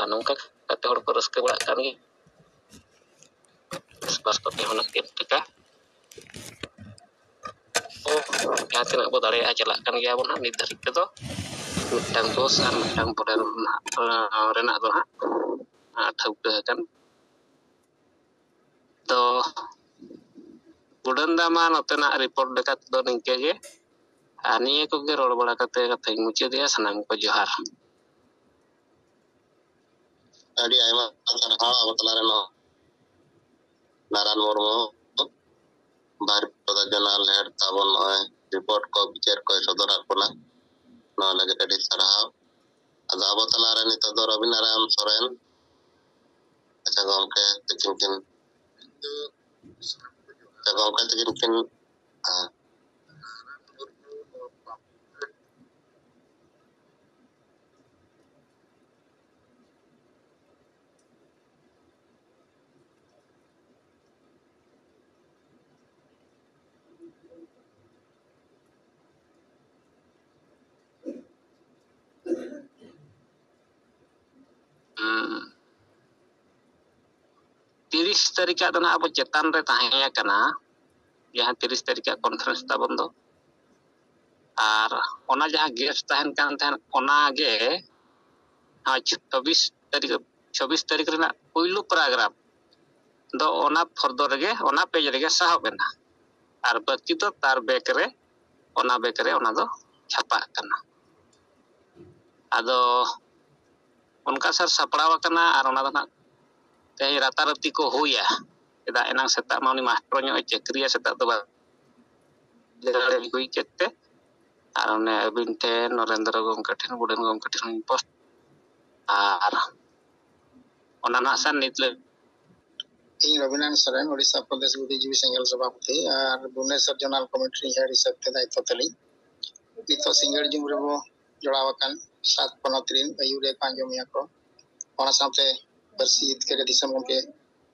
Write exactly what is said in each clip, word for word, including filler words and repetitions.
ᱟᱨ ᱱᱚᱝᱠᱟ ᱠᱟᱛᱮ ᱦᱚᱲ ᱠᱚ ᱨᱟᱹᱥᱠᱟᱹ ᱵᱟᱲᱟᱜ ᱠᱟᱱ ᱜᱮᱭᱟ᱾ ᱪᱟᱥᱵᱟᱥ ᱠᱚᱛᱮ ᱦᱚᱸ ᱱᱟᱜ ᱪᱮᱫ ᱞᱮᱠᱟ ᱛᱚ ᱡᱟᱦᱟᱸ ᱛᱤᱱᱟᱹᱜ ᱵᱚ ᱫᱟᱲᱮᱭᱟᱜᱼᱟ ᱪᱟᱞᱟᱜ ᱠᱟᱱ ᱜᱮᱭᱟ ᱵᱚᱱ ᱦᱟᱸᱜ ᱱᱤᱛ ᱫᱷᱟᱹᱨᱤᱡ ᱛᱮᱫᱚ᱾ ᱢᱤᱫᱴᱟᱝ ᱫᱳᱥ ᱟᱨ ᱢᱤᱫᱴᱟᱝ ᱵᱚᱞᱮ ᱨᱮᱱᱟᱜ ᱫᱚ ᱦᱟᱸᱜ ᱴᱷᱟᱹᱣᱠᱟᱹ ᱟᱠᱟᱱ᱾ ᱛᱚ ᱜᱩᱰᱟᱹᱱ ᱫᱟ ᱢᱟ ᱱᱚᱛᱮᱱᱟᱜ ᱨᱤᱯᱳᱨᱴ ᱞᱮᱠᱟ ᱛᱮᱫᱚ ᱱᱤᱝᱠᱟᱹ ᱜᱮ᱾ ᱟᱨ ᱱᱤᱭᱟᱹ ᱠᱚᱜᱮ ᱨᱚᱲ ᱵᱟᱲᱟ ᱠᱟᱛᱮ ᱠᱟᱛᱷᱟᱧ ᱢᱩᱪᱟᱹᱫᱮᱜᱼᱟ᱾ ᱥᱟᱱᱟᱢ ᱠᱚ ᱡᱚᱦᱟᱨ᱾ ᱟᱹᱰᱤ ᱟᱭᱢᱟ ᱥᱟᱨᱦᱟᱣ ᱟᱵᱚ ᱛᱟᱞᱟᱨᱮ ᱱᱚᱣᱟ ᱱᱟᱨᱟᱱ ᱢᱩᱨᱢᱩ ᱵᱷᱟᱨᱚᱛ ᱡᱚᱱᱟᱞ ᱦᱮᱰ ᱛᱟᱵᱚᱱ ᱱᱚᱜᱼᱚᱭ ᱨᱤᱯᱳᱨᱴ ᱠᱚ ᱵᱤᱪᱟᱹᱨ ᱠᱚᱭ ᱥᱚᱫᱚᱨᱟᱫ ᱵᱚᱱᱟ᱾ ᱱᱚᱣᱟ ᱞᱟᱹᱜᱤᱫ ᱟᱹᱰᱤ ᱥᱟᱨᱦᱟᱣ᱾ ᱟᱫᱚ ᱟᱵᱚ ᱛᱟᱞᱟᱨᱮ ᱱᱤᱛᱚᱜ ᱫᱚ ᱨᱚᱵᱤᱱᱟᱨᱟᱭᱚᱱ ᱥᱚᱨᱮᱱ, ᱟᱪᱪᱷᱟ ᱜᱚᱢᱠᱮ, ᱛᱤᱠᱤᱱ ᱠᱤᱱ ᱟᱪᱪᱷᱟ ᱜᱚᱢᱠᱮ, ᱛᱤᱠᱤᱱ ᱠᱤᱱ ᱦᱮᱸ᱾ ᱦᱩᱸ᱾ ᱛᱤᱨᱤᱥ ᱛᱟᱹᱨᱤᱠᱷᱟᱜ ᱫᱚ ᱱᱟᱦᱟᱜ ᱟᱵᱚ ᱪᱮᱛᱟᱱ ᱨᱮ ᱛᱟᱦᱮᱸ ᱟᱠᱟᱱᱟ, ᱡᱟᱦᱟᱸ ᱛᱤᱨᱤᱥ ᱛᱟᱹᱨᱤᱠᱷᱟᱜ ᱠᱚᱱᱯᱷᱟᱨᱮᱱᱥ ᱛᱟᱵᱚᱱ ᱫᱚ᱾ ᱟᱨ ᱚᱱᱟ ᱡᱟᱦᱟᱸ ᱜᱮᱯ ᱛᱟᱦᱮᱱ ᱠᱟᱱ ᱛᱟᱦᱮᱸᱫ, ᱚᱱᱟ ᱜᱮ ᱱᱚᱣᱟ ᱪᱷᱚᱵᱵᱤᱥ ᱛᱟᱹᱨᱤᱠᱷ, ᱪᱷᱚᱵᱵᱤᱥ ᱛᱟᱹᱨᱤᱠᱷ ᱨᱮᱱᱟᱜ ᱯᱩᱭᱞᱩ ᱯᱮᱨᱟᱜᱨᱟᱯᱷ ᱫᱚ ᱚᱱᱟ ᱯᱷᱚᱨᱫᱚ ᱨᱮᱜᱮ, ᱚᱱᱟ ᱯᱮᱡᱽ ᱨᱮᱜᱮ ᱥᱟᱦᱚᱵ ᱮᱱᱟ᱾ ᱟᱨ ᱵᱟᱹᱠᱤ ᱫᱚ ᱛᱟᱨ ᱵᱮᱠ ᱨᱮ, ᱚᱱᱟ ᱵᱮᱠ ᱨᱮ ᱚᱱᱟ ᱫᱚ ᱪᱷᱟᱯᱟᱜ ᱠᱟᱱᱟ᱾ ᱟᱫᱚ ᱚᱱᱠᱟ ᱥᱟᱨ ᱥᱟᱯᱲᱟᱣ ᱟᱠᱟᱱᱟ, ᱟᱨ ᱚᱱᱟ ᱫᱚ ᱱᱟᱜ ᱛᱮᱦᱮᱧ ᱨᱟᱛᱟᱨᱟᱛᱤ ᱠᱚ ᱦᱩᱭᱟ᱾ ᱪᱮᱫᱟᱜ ᱮᱱᱟᱝ ᱥᱮᱛᱟᱜ ᱢᱟ ᱩᱱᱤ ᱢᱟᱥᱴᱚᱨ ᱧᱚᱜ ᱮ ᱪᱟᱹᱠᱨᱤᱭᱟ, ᱥᱮᱛᱟᱜ ᱫᱚ ᱵᱟᱝ ᱡᱟᱹᱲᱤ ᱦᱩᱭ ᱠᱮᱫ ᱛᱮ, ᱟᱨ ᱚᱱᱮ ᱟᱹᱵᱤᱱ ᱴᱷᱮᱱ, ᱱᱚᱨᱮᱱᱫᱨᱚ ᱜᱚᱢᱠᱮ ᱴᱷᱮᱱ, ᱜᱩᱰᱟᱹᱱ ᱜᱚᱢᱠᱮ ᱴᱷᱮᱱ ᱦᱚᱸᱧ ᱯᱳᱥᱴ᱾ ᱟᱨ ᱚᱱᱟ ᱱᱟᱜ ᱥᱟᱨ ᱱᱤᱛ ᱞᱟᱹᱜᱤᱫ ᱤᱧ ᱨᱚᱵᱤᱱᱟᱨᱟᱭᱚᱱ ᱥᱚᱨᱮᱱ, ᱳᱰᱤᱥᱟ ᱯᱨᱚᱫᱮᱥ ᱵᱩᱫᱷᱤᱡᱤᱵᱤ ᱥᱮᱸᱜᱮᱞ ᱥᱚᱵᱷᱟᱯᱚᱛᱤ ᱟᱨ ᱵᱷᱩᱵᱚᱱᱮᱥᱚᱨ ᱡᱳᱱᱟᱞ ᱠᱚᱢᱤᱴᱤ ᱨᱤᱱ ᱦᱮᱰ ᱦᱤᱥᱟᱹᱵ ᱛᱮ ᱫᱟᱭᱤᱛᱛᱚ ᱛᱟᱹᱞᱤᱧ᱾ ᱱᱤᱛᱚᱜ ᱥᱤᱸᱜᱟᱹᱲ ᱡᱩᱢ ᱨᱮᱵᱚ ᱡᱚᱲᱟᱣ ᱟᱠᱟᱱ ᱥᱟᱛ ᱯᱚᱱᱚᱛ ᱨᱤᱱ ᱟᱹᱭᱩᱨᱤᱭᱟᱹ ᱠᱚ ᱟᱸᱡᱚᱢᱮᱭᱟ ᱠᱚ᱾ ᱚᱱᱟ ᱥᱟᱶᱛᱮ ᱯᱟᱹᱨᱥᱤ ᱡᱤᱛᱠᱟᱹᱨ ᱫᱤᱥᱚᱢ ᱜᱚᱢᱠᱮ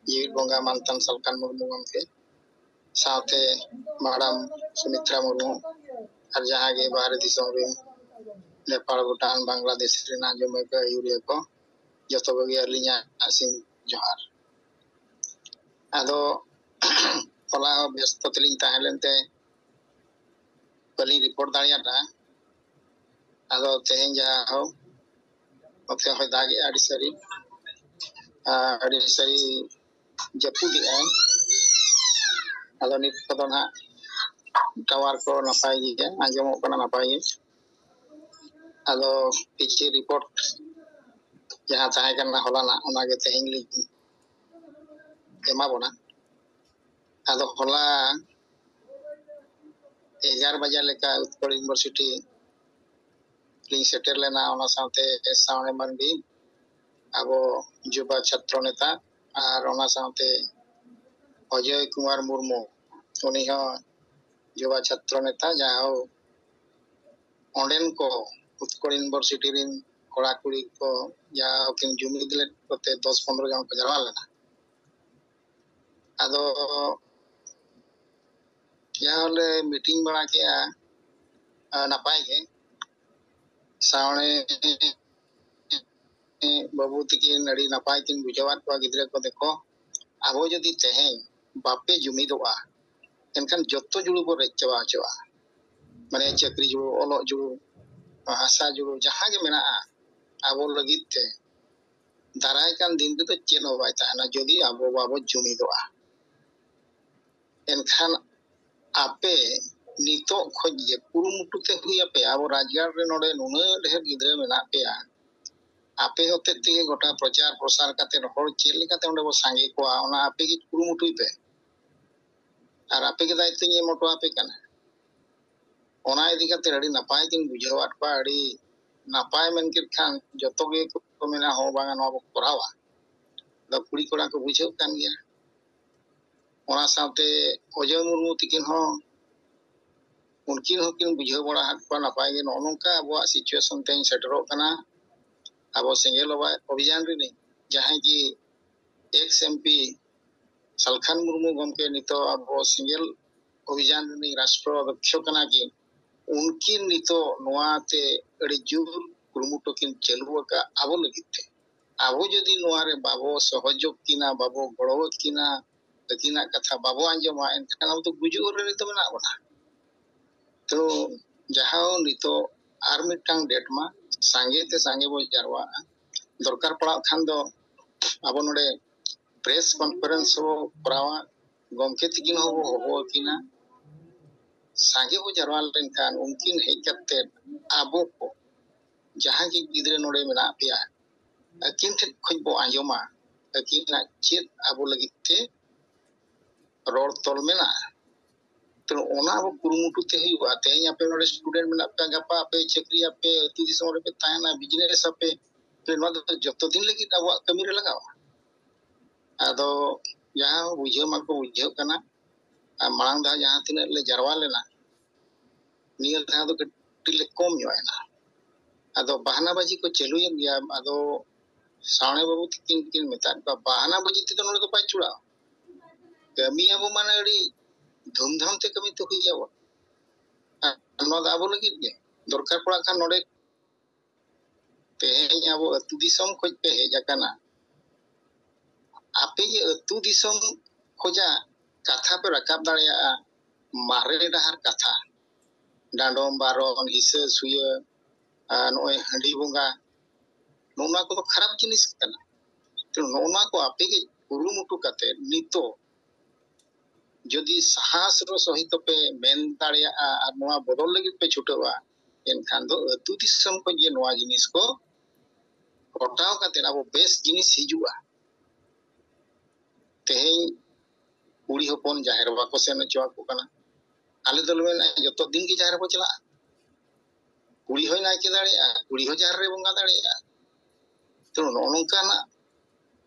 ᱡᱤᱣᱤᱫ ᱵᱚᱸᱜᱟ ᱢᱟᱱᱛᱟᱱ ᱥᱟᱞᱠᱷᱟᱱ ᱢᱩᱨᱢᱩ ᱜᱚᱢᱠᱮ, ᱥᱟᱶᱛᱮ ᱢᱟᱰᱟᱢ ᱥᱩᱢᱤᱛᱨᱟ ᱢᱩᱨᱢᱩ, ᱟᱨ ᱡᱟᱦᱟᱸ ᱜᱮ ᱵᱟᱦᱨᱮ ᱫᱤᱥᱚᱢ ᱨᱮᱱ ᱱᱮᱯᱟᱲ, ᱵᱷᱩᱴᱟᱱ, ᱵᱟᱝᱞᱟᱫᱮᱥ ᱨᱮᱱ ᱟᱸᱡᱚᱢᱤᱭᱟᱹ ᱠᱚ, ᱟᱹᱭᱩᱨᱤᱭᱟᱹ ᱠᱚ, ᱡᱚᱛᱚ ᱠᱚᱜᱮ ᱟᱹᱞᱤᱧᱟᱜ ᱥᱤᱧ ᱡᱚᱦᱟᱨ᱾ ᱟᱫᱚ ᱦᱚᱞᱟ ᱦᱚᱸ ᱵᱮᱥᱛᱚ ᱛᱮᱞᱤᱧ ᱛᱟᱦᱮᱸ ᱞᱮᱱᱛᱮ ᱵᱟᱹᱞᱤᱧ ᱨᱤᱯᱳᱨᱴ ᱫᱟᱲᱮᱭᱟᱫᱟ᱾ ᱟᱫᱚ ᱛᱮᱦᱮᱧ ᱡᱟᱦᱟᱸ ᱦᱳ ᱱᱚᱛᱮ ᱦᱚᱸᱭ ᱫᱟᱜᱮᱜᱼᱟ ᱟᱹᱰᱤ ᱥᱟᱹᱨᱤ, ᱟᱨ ᱟᱹᱰᱤ ᱥᱟᱹᱨᱤ ᱡᱟᱹᱯᱩᱫᱮᱜᱼᱟᱭ᱾ ᱟᱫᱚ ᱱᱤᱛ ᱠᱚᱫᱚ ᱱᱟᱦᱟᱜ ᱴᱟᱣᱟᱨ ᱠᱚ ᱱᱟᱯᱟᱭ ᱜᱮᱭᱟ, ᱟᱸᱡᱚᱢᱚᱜ ᱠᱟᱱᱟ ᱱᱟᱯᱟᱭ ᱜᱮ᱾ ᱟᱫᱚ ᱠᱤᱪᱷᱩ ᱨᱤᱯᱳᱨᱴ ᱡᱟᱦᱟᱸ ᱛᱟᱦᱮᱸ ᱠᱟᱱᱟ ᱦᱚᱞᱟᱱᱟᱜ, ᱚᱱᱟᱜᱮ ᱛᱮᱦᱮᱧ ᱞᱤᱧ ᱮᱢᱟ ᱵᱚᱱᱟ᱾ ᱟᱫᱚ ᱦᱚᱞᱟ ᱮᱜᱟᱨ ᱵᱟᱡᱟ ᱞᱮᱠᱟ ᱩᱛᱠᱚᱲ ᱤᱭᱩᱱᱤᱵᱷᱟᱨᱥᱤᱴᱤ ᱞᱤᱧ ᱥᱮᱴᱮᱨ ᱞᱮᱱᱟ, ᱚᱱᱟ ᱥᱟᱶᱛᱮ ᱥᱟᱣᱬᱮ ᱢᱟᱱᱰᱤ, ᱟᱵᱚ ᱡᱩᱵᱟ ᱪᱷᱟᱛᱨᱚ ᱱᱮᱛᱟ, ᱟᱨ ᱚᱱᱟ ᱥᱟᱶᱛᱮ ᱚᱡᱚᱭ ᱠᱩᱢᱟᱨ ᱢᱩᱨᱢᱩ, ᱩᱱᱤ ᱦᱚᱸ ᱡᱩᱵᱟ ᱪᱷᱟᱛᱨᱚ ᱱᱮᱛᱟ, ᱡᱟᱦᱟᱸ ᱚᱸᱰᱮᱱ ᱠᱚ ᱩᱛᱠᱚᱲ ᱤᱭᱩᱱᱤᱵᱷᱟᱨᱥᱤᱴᱤ ᱨᱮᱱ ᱠᱚᱲᱟ ᱠᱩᱲᱤ ᱠᱚ ᱡᱟ ᱠᱤᱱ ᱡᱩᱢᱤᱫ ᱞᱮᱫ ᱠᱚᱛᱮ ᱫᱚᱥ ᱯᱚᱱᱨᱚ ᱡᱚᱱ ᱠᱚ ᱡᱟᱣᱨᱟ ᱞᱮᱱᱟ᱾ ᱟᱫᱚ ᱡᱟᱦᱟᱸ ᱞᱮ ᱢᱤᱴᱤᱝ ᱵᱟᱲᱟ ᱠᱮᱜᱼᱟ, ᱟᱨ ᱱᱟᱯᱟᱭ ᱜᱮ ᱥᱟᱣᱬᱮ ᱵᱟᱹᱵᱩ ᱛᱟᱹᱠᱤᱱ ᱟᱹᱰᱤ ᱱᱟᱯᱟᱭ ᱠᱤᱱ ᱵᱩᱡᱷᱟᱹᱣᱟᱫ ᱠᱚᱣᱟ ᱜᱤᱫᱽᱨᱟᱹ ᱠᱚ, ᱫᱮᱠᱚ, ᱟᱵᱚ ᱡᱩᱫᱤ ᱛᱮᱦᱮᱧ ᱵᱟᱯᱮ ᱡᱩᱢᱤᱫᱚᱜᱼᱟ, ᱮᱱᱠᱷᱟᱱ ᱡᱚᱛᱚ ᱡᱩᱲᱩ ᱵᱚ ᱨᱮᱡ ᱪᱟᱵᱟ ᱦᱚᱪᱚᱜᱼᱟ᱾ ᱢᱟᱱᱮ ᱪᱟᱹᱠᱨᱤ ᱡᱩᱲᱩ, ᱚᱞᱚᱜ ᱡᱩᱲᱩ, ᱦᱟᱥᱟ ᱡᱩᱲᱩ, ᱡᱟᱦᱟᱸ ᱜᱮ ᱢᱮᱱᱟᱜᱼᱟ ᱟᱵᱚ ᱞᱟᱹᱜᱤᱫ ᱛᱮ, ᱫᱟᱨᱟᱭ ᱠᱟᱱ ᱫᱤᱱ ᱨᱮᱫᱚ ᱪᱮᱫ ᱦᱚᱸ ᱵᱟᱭ ᱛᱟᱦᱮᱱᱟ ᱡᱩᱫᱤ ᱟᱵᱚ ᱵᱟᱵᱚ ᱡᱩᱢᱤᱫᱚᱜᱼᱟ᱾ ᱮᱱᱠᱷᱟᱱ ᱟᱯᱮ ᱱᱤᱛᱚᱜ ᱠᱷᱚᱱ ᱜᱮ ᱠᱩᱨᱩᱢᱩᱴᱩ ᱛᱮ ᱦᱩᱭ ᱟᱯᱮ᱾ ᱟᱵᱚ ᱨᱟᱡᱽᱜᱟᱲ ᱨᱮ ᱱᱚᱰᱮ ᱱᱩᱱᱟᱹᱜ ᱰᱷᱮᱨ ᱜᱤᱫᱽᱨᱟᱹ ᱢᱮᱱᱟᱜ ᱯᱮᱭᱟ, ᱟᱯᱮ ᱦᱚᱛᱮᱡ ᱛᱮᱜᱮ ᱜᱚᱴᱟ ᱯᱨᱚᱪᱟᱨ ᱯᱨᱚᱥᱟᱨ ᱠᱟᱛᱮ ᱦᱚᱲ ᱪᱮᱫ ᱞᱮᱠᱟᱛᱮ ᱚᱸᱰᱮ ᱵᱚ ᱥᱟᱸᱜᱮ ᱠᱚᱣᱟ, ᱚᱱᱟ ᱟᱯᱮ ᱜᱮ ᱠᱩᱨᱩᱢᱩᱴᱩᱭ ᱯᱮ᱾ ᱟᱨ ᱟᱯᱮ ᱜᱮ ᱫᱟᱭᱤᱛᱛᱚᱧ ᱮᱢ ᱦᱚᱴᱚ ᱟᱯᱮ ᱠᱟᱱᱟ᱾ ᱚᱱᱟ ᱤᱫᱤ ᱠᱟᱛᱮ ᱟᱹᱰᱤ ᱱᱟᱯᱟᱭ ᱜᱤᱧ ᱵᱩᱡᱷᱟᱹᱣᱟᱫ ᱠᱚᱣᱟ᱾ ᱟᱹᱰᱤ ᱱᱟᱯᱟᱭ ᱢᱮᱱ ᱠᱮᱫ ᱠᱷᱟᱱ ᱡᱚᱛᱚ ᱜᱮ ᱠᱚ ᱢᱮᱱᱟ, "ᱦᱚᱸ, ᱵᱟᱝᱟ, ᱱᱚᱣᱟ ᱵᱚ ᱠᱚᱨᱟᱣᱟ᱾" ᱟᱫᱚ ᱠᱩᱲᱤ ᱠᱚᱲᱟ ᱠᱚ ᱵᱩᱡᱷᱟᱹᱜ ᱠᱟᱱ ᱜᱮᱭᱟ᱾ ᱚᱱᱟ ᱥᱟᱶᱛᱮ ᱚᱡᱚᱭ ᱢᱩᱨᱢᱩ ᱛᱤᱠᱤᱱ ᱦᱚᱸ, ᱩᱱᱠᱤᱱ ᱦᱚᱸᱠᱤᱱ ᱵᱩᱡᱷᱟᱹᱣ ᱵᱟᱲᱟ ᱟᱫ ᱠᱚᱣᱟ ᱱᱟᱯᱟᱭ ᱜᱮ, ᱱᱚᱜᱼᱚ ᱱᱚᱝᱠᱟ ᱟᱵᱚᱣᱟᱜ situation ᱛᱮᱧ ᱥᱮᱴᱮᱨᱚᱜ ᱠᱟᱱᱟ᱾ ᱟᱵᱚ ᱥᱮᱸᱜᱮᱞ ᱚᱵᱷᱤ-, ᱚᱵᱷᱤᱡᱟᱱ ᱨᱤᱱᱤᱡ ᱡᱟᱦᱟᱸᱭ ᱜᱮ ex MP ᱥᱟᱞᱠᱷᱟᱱ ᱢᱩᱨᱢᱩ ᱜᱚᱢᱠᱮ ᱱᱤᱛᱚᱜ ᱟᱵᱚ ᱥᱮᱸᱜᱮᱞ ᱚᱵᱷᱤᱡᱟᱱ ᱨᱤᱱᱤᱡ ᱨᱟᱥᱴᱨᱚ ᱚᱫᱷᱭᱚᱠᱥᱚ ᱠᱟᱱᱟ ᱠᱤᱱ, ᱩᱱᱠᱤᱱ ᱱᱤᱛᱚᱜ ᱱᱚᱣᱟ ᱛᱮ ᱟᱹᱰᱤ ᱡᱳᱨ ᱠᱩᱨᱩᱢᱩᱴᱩ ᱠᱤᱱ ᱪᱟᱹᱞᱩ ᱟᱠᱟᱫ ᱟᱵᱚ ᱞᱟᱹᱜᱤᱫ ᱛᱮ᱾ ᱟᱵᱚ ᱡᱩᱫᱤ ᱱᱚᱣᱟ ᱨᱮ ᱵᱟᱵᱚ ᱥᱚᱦᱚᱡᱳᱜᱽ ᱠᱤᱱᱟ, ᱵᱟᱵᱚ ᱜᱚᱲᱚ ᱟᱹᱠᱤᱱᱟ, ᱟᱹᱠᱤᱱᱟᱜ ᱠᱟᱛᱷᱟ ᱵᱟᱵᱚ ᱟᱸᱡᱚᱢᱟ, ᱮᱱᱠᱷᱟᱱ ᱟᱵᱚ ᱫᱚ ᱜᱩᱡᱩᱜ ᱦᱚᱨ ᱨᱮ ᱱᱤᱛᱚᱜ ᱢᱮᱱᱟᱜ ᱵᱚᱱᱟ᱾ ᱛᱚ ᱡᱟᱦᱟᱸ ᱱᱤᱛᱚᱜ ᱟᱨ ᱢᱤᱫᱴᱟᱝ ᱰᱮᱴ ᱢᱟ ᱥᱟᱸᱜᱮ ᱛᱮ ᱥᱟᱸᱜᱮ ᱵᱚ ᱡᱟᱨᱣᱟᱜᱼᱟ, ᱫᱚᱨᱠᱟᱨ ᱯᱟᱲᱟᱜ ᱠᱷᱟᱱ ᱫᱚ ᱟᱵᱚ ᱱᱚᱰᱮ ᱯᱨᱮᱥ ᱠᱚᱱᱯᱷᱟᱨᱮᱱᱥ ᱵᱚ ᱠᱚᱨᱟᱣᱟ, ᱜᱚᱢᱠᱮ ᱛᱤᱠᱤᱱ ᱦᱚᱸᱵᱚ ᱦᱚᱦᱚ ᱟᱹᱠᱤᱱᱟ᱾ ᱥᱟᱸᱜᱮ ᱵᱚ ᱡᱟᱨᱣᱟ ᱞᱮᱱᱠᱷᱟᱱ ᱩᱱᱠᱤᱱ ᱦᱮᱡ ᱠᱟᱛᱮ ᱟᱵᱚ ᱠᱚ ᱡᱟᱦᱟᱸ ᱜᱮ ᱜᱤᱫᱽᱨᱟᱹ ᱱᱚᱰᱮ ᱢᱮᱱᱟᱜ ᱯᱮᱭᱟ, ᱟᱹᱠᱤᱱ ᱴᱷᱮᱱ ᱠᱷᱚᱱ ᱵᱚ ᱟᱸᱡᱚᱢᱟ ᱟᱹᱠᱤᱱᱟᱜ ᱪᱮᱫ ᱟᱵᱚ ᱞᱟᱹᱜᱤᱫ ᱛᱮ ᱨᱚᱲ ᱛᱚᱞ ᱢᱮᱱᱟᱜᱼᱟ᱾ ᱛᱚ ᱚᱱᱟ ᱟᱵᱚ ᱠᱩᱨᱩᱢᱩᱴᱩ ᱛᱮ ᱦᱩᱭᱩᱜᱼᱟ᱾ ᱛᱮᱦᱮᱧ ᱟᱯᱮ ᱱᱚᱰᱮ ᱥᱴᱩᱰᱮᱱᱴ ᱢᱮᱱᱟᱜ ᱯᱮᱭᱟ, ᱜᱟᱯᱟ ᱟᱯᱮ ᱪᱟᱹᱠᱨᱤᱭᱟᱯᱮ, ᱟᱹᱛᱩ ᱫᱤᱥᱚᱢ ᱨᱮᱯᱮ ᱛᱟᱦᱮᱱᱟ, ᱵᱤᱡᱽᱱᱮᱥ ᱟᱯᱮ, ᱛᱚ ᱱᱚᱣᱟ ᱫᱚ ᱡᱚᱛᱚ ᱫᱤᱱ ᱞᱟᱹᱜᱤᱫ ᱟᱵᱚᱣᱟᱜ ᱠᱟᱹᱢᱤ ᱨᱮ ᱞᱟᱜᱟᱜᱼᱟ᱾ ᱟᱫᱚ ᱡᱟᱦᱟᱸ ᱵᱩᱡᱷᱟᱹᱣ ᱢᱟᱠᱚ ᱵᱩᱡᱷᱟᱹᱜ ᱠᱟᱱᱟ, ᱟᱨ ᱢᱟᱲᱟᱝ ᱫᱷᱟᱣ ᱡᱟᱦᱟᱸ ᱛᱤᱱᱟᱹᱜ ᱞᱮ ᱡᱟᱨᱣᱟ ᱞᱮᱱᱟ, ᱱᱤᱭᱟᱹ ᱫᱷᱟᱣ ᱫᱚ ᱠᱟᱹᱴᱤᱡ ᱞᱮ ᱠᱚᱢ ᱧᱚᱜ ᱮᱱᱟ᱾ ᱟᱫᱚ ᱵᱟᱦᱱᱟᱵᱟᱡᱤ ᱠᱚ ᱪᱟᱹᱞᱩᱭᱮᱫ ᱜᱮᱭᱟ᱾ ᱟᱫᱚ ᱥᱟᱣᱬᱮ ᱵᱟᱹᱵᱩ ᱛᱤᱠᱤᱱ ᱠᱤᱱ ᱢᱮᱛᱟᱫ ᱠᱚᱣᱟ, ᱵᱟᱦᱱᱟᱵᱟᱡᱤ ᱛᱮᱫᱚ ᱱᱚᱰᱮ ᱫᱚ ᱵᱟᱭ ᱪᱩᱲᱟᱹᱜᱼᱟ᱾ ᱠᱟᱹᱢᱤᱭᱟᱵᱚ ᱢᱟᱱᱮ ᱟᱹᱰᱤ ᱫᱷᱩᱢᱫᱷᱟᱢ ᱛᱮ ᱠᱟᱹᱢᱤ ᱛᱚ ᱦᱩᱭ ᱟᱵᱚᱱ᱾ ᱟᱨ ᱱᱚᱣᱟ ᱫᱚ ᱟᱵᱚ ᱞᱟᱹᱜᱤᱫ ᱜᱮ᱾ ᱫᱚᱨᱠᱟᱨ ᱯᱟᱲᱟᱜ ᱠᱷᱟᱱ ᱱᱚᱰᱮ ᱛᱮᱦᱮᱧ ᱟᱵᱚ ᱟᱹᱛᱩ ᱫᱤᱥᱚᱢ ᱠᱷᱚᱱ ᱯᱮ ᱦᱮᱡ ᱟᱠᱟᱱᱟ, ᱟᱯᱮ ᱡᱮ ᱟᱹᱛᱩ ᱫᱤᱥᱚᱢ ᱠᱷᱚᱱᱟᱜ ᱠᱟᱛᱷᱟ ᱯᱮ ᱨᱟᱠᱟᱵ ᱫᱟᱲᱮᱭᱟᱜᱼᱟ, ᱢᱟᱨᱮ ᱰᱟᱦᱟᱨ ᱠᱟᱛᱷᱟ, ᱰᱟᱸᱰᱚᱢ ᱵᱟᱨᱚᱱ, ᱦᱤᱥᱟᱹ ᱥᱩᱭᱟᱹ, ᱟᱨ ᱱᱚᱜᱼᱚᱭ ᱦᱟᱺᱰᱤ ᱵᱚᱸᱜᱟ, ᱱᱚᱜᱼᱚ ᱱᱚᱣᱟ ᱠᱚᱫᱚ ᱠᱷᱟᱨᱟᱯ ᱡᱤᱱᱤᱥ ᱠᱟᱱᱟ᱾ ᱛᱚ ᱱᱚᱜᱼᱚ ᱱᱚᱣᱟ ᱠᱚ ᱟᱯᱮ ᱜᱮ ᱠᱩᱨᱩᱢᱩᱴᱩ ᱠᱟᱛᱮ ᱱᱤᱛᱚᱜ ᱡᱩᱫᱤ ᱥᱟᱦᱟᱥ ᱨᱚ ᱥᱚᱦᱤᱛ ᱯᱮ ᱢᱮᱱ ᱫᱟᱲᱮᱭᱟᱜᱼᱟ ᱟᱨ ᱱᱚᱣᱟ ᱵᱚᱫᱚᱞ ᱞᱟᱹᱜᱤᱫ ᱯᱮ ᱪᱷᱩᱴᱟᱹᱣᱟ, ᱮᱱᱠᱷᱟᱱ ᱫᱚ ᱟᱹᱛᱩ ᱫᱤᱥᱚᱢ ᱠᱷᱚᱱ ᱜᱮ ᱱᱚᱣᱟ ᱡᱤᱱᱤᱥ ᱠᱚ ᱜᱚᱴᱟᱣ ᱠᱟᱛᱮ ᱟᱵᱚ ᱵᱮᱥ ᱡᱤᱱᱤᱥ ᱦᱤᱡᱩᱜᱼᱟ᱾ ᱛᱮᱦᱮᱧ ᱠᱩᱲᱤ ᱦᱚᱯᱚᱱ ᱡᱟᱦᱮᱨ ᱵᱟᱠᱚ ᱥᱮᱱ ᱦᱚᱪᱚ ᱟᱠᱚ ᱠᱟᱱᱟ᱾ ᱟᱞᱮ ᱫᱚᱞᱮ ᱢᱮᱱᱟ ᱡᱚᱛᱚ ᱫᱤᱱ ᱜᱮ ᱡᱟᱦᱮᱨ ᱵᱚ ᱪᱟᱞᱟᱜᱼᱟ, ᱠᱩᱲᱤ ᱦᱚᱸᱭ ᱱᱟᱭᱠᱮ ᱫᱟᱲᱮᱭᱟᱜᱼᱟ, ᱠᱩᱲᱤ ᱦᱚᱸ ᱡᱟᱦᱮᱨ ᱨᱮ ᱵᱚᱸᱜᱟ ᱫᱟᱲᱮᱭᱟᱜᱼᱟ᱾ ᱛᱚ ᱱᱚᱜᱼᱚ ᱱᱚᱝᱠᱟᱱᱟᱜ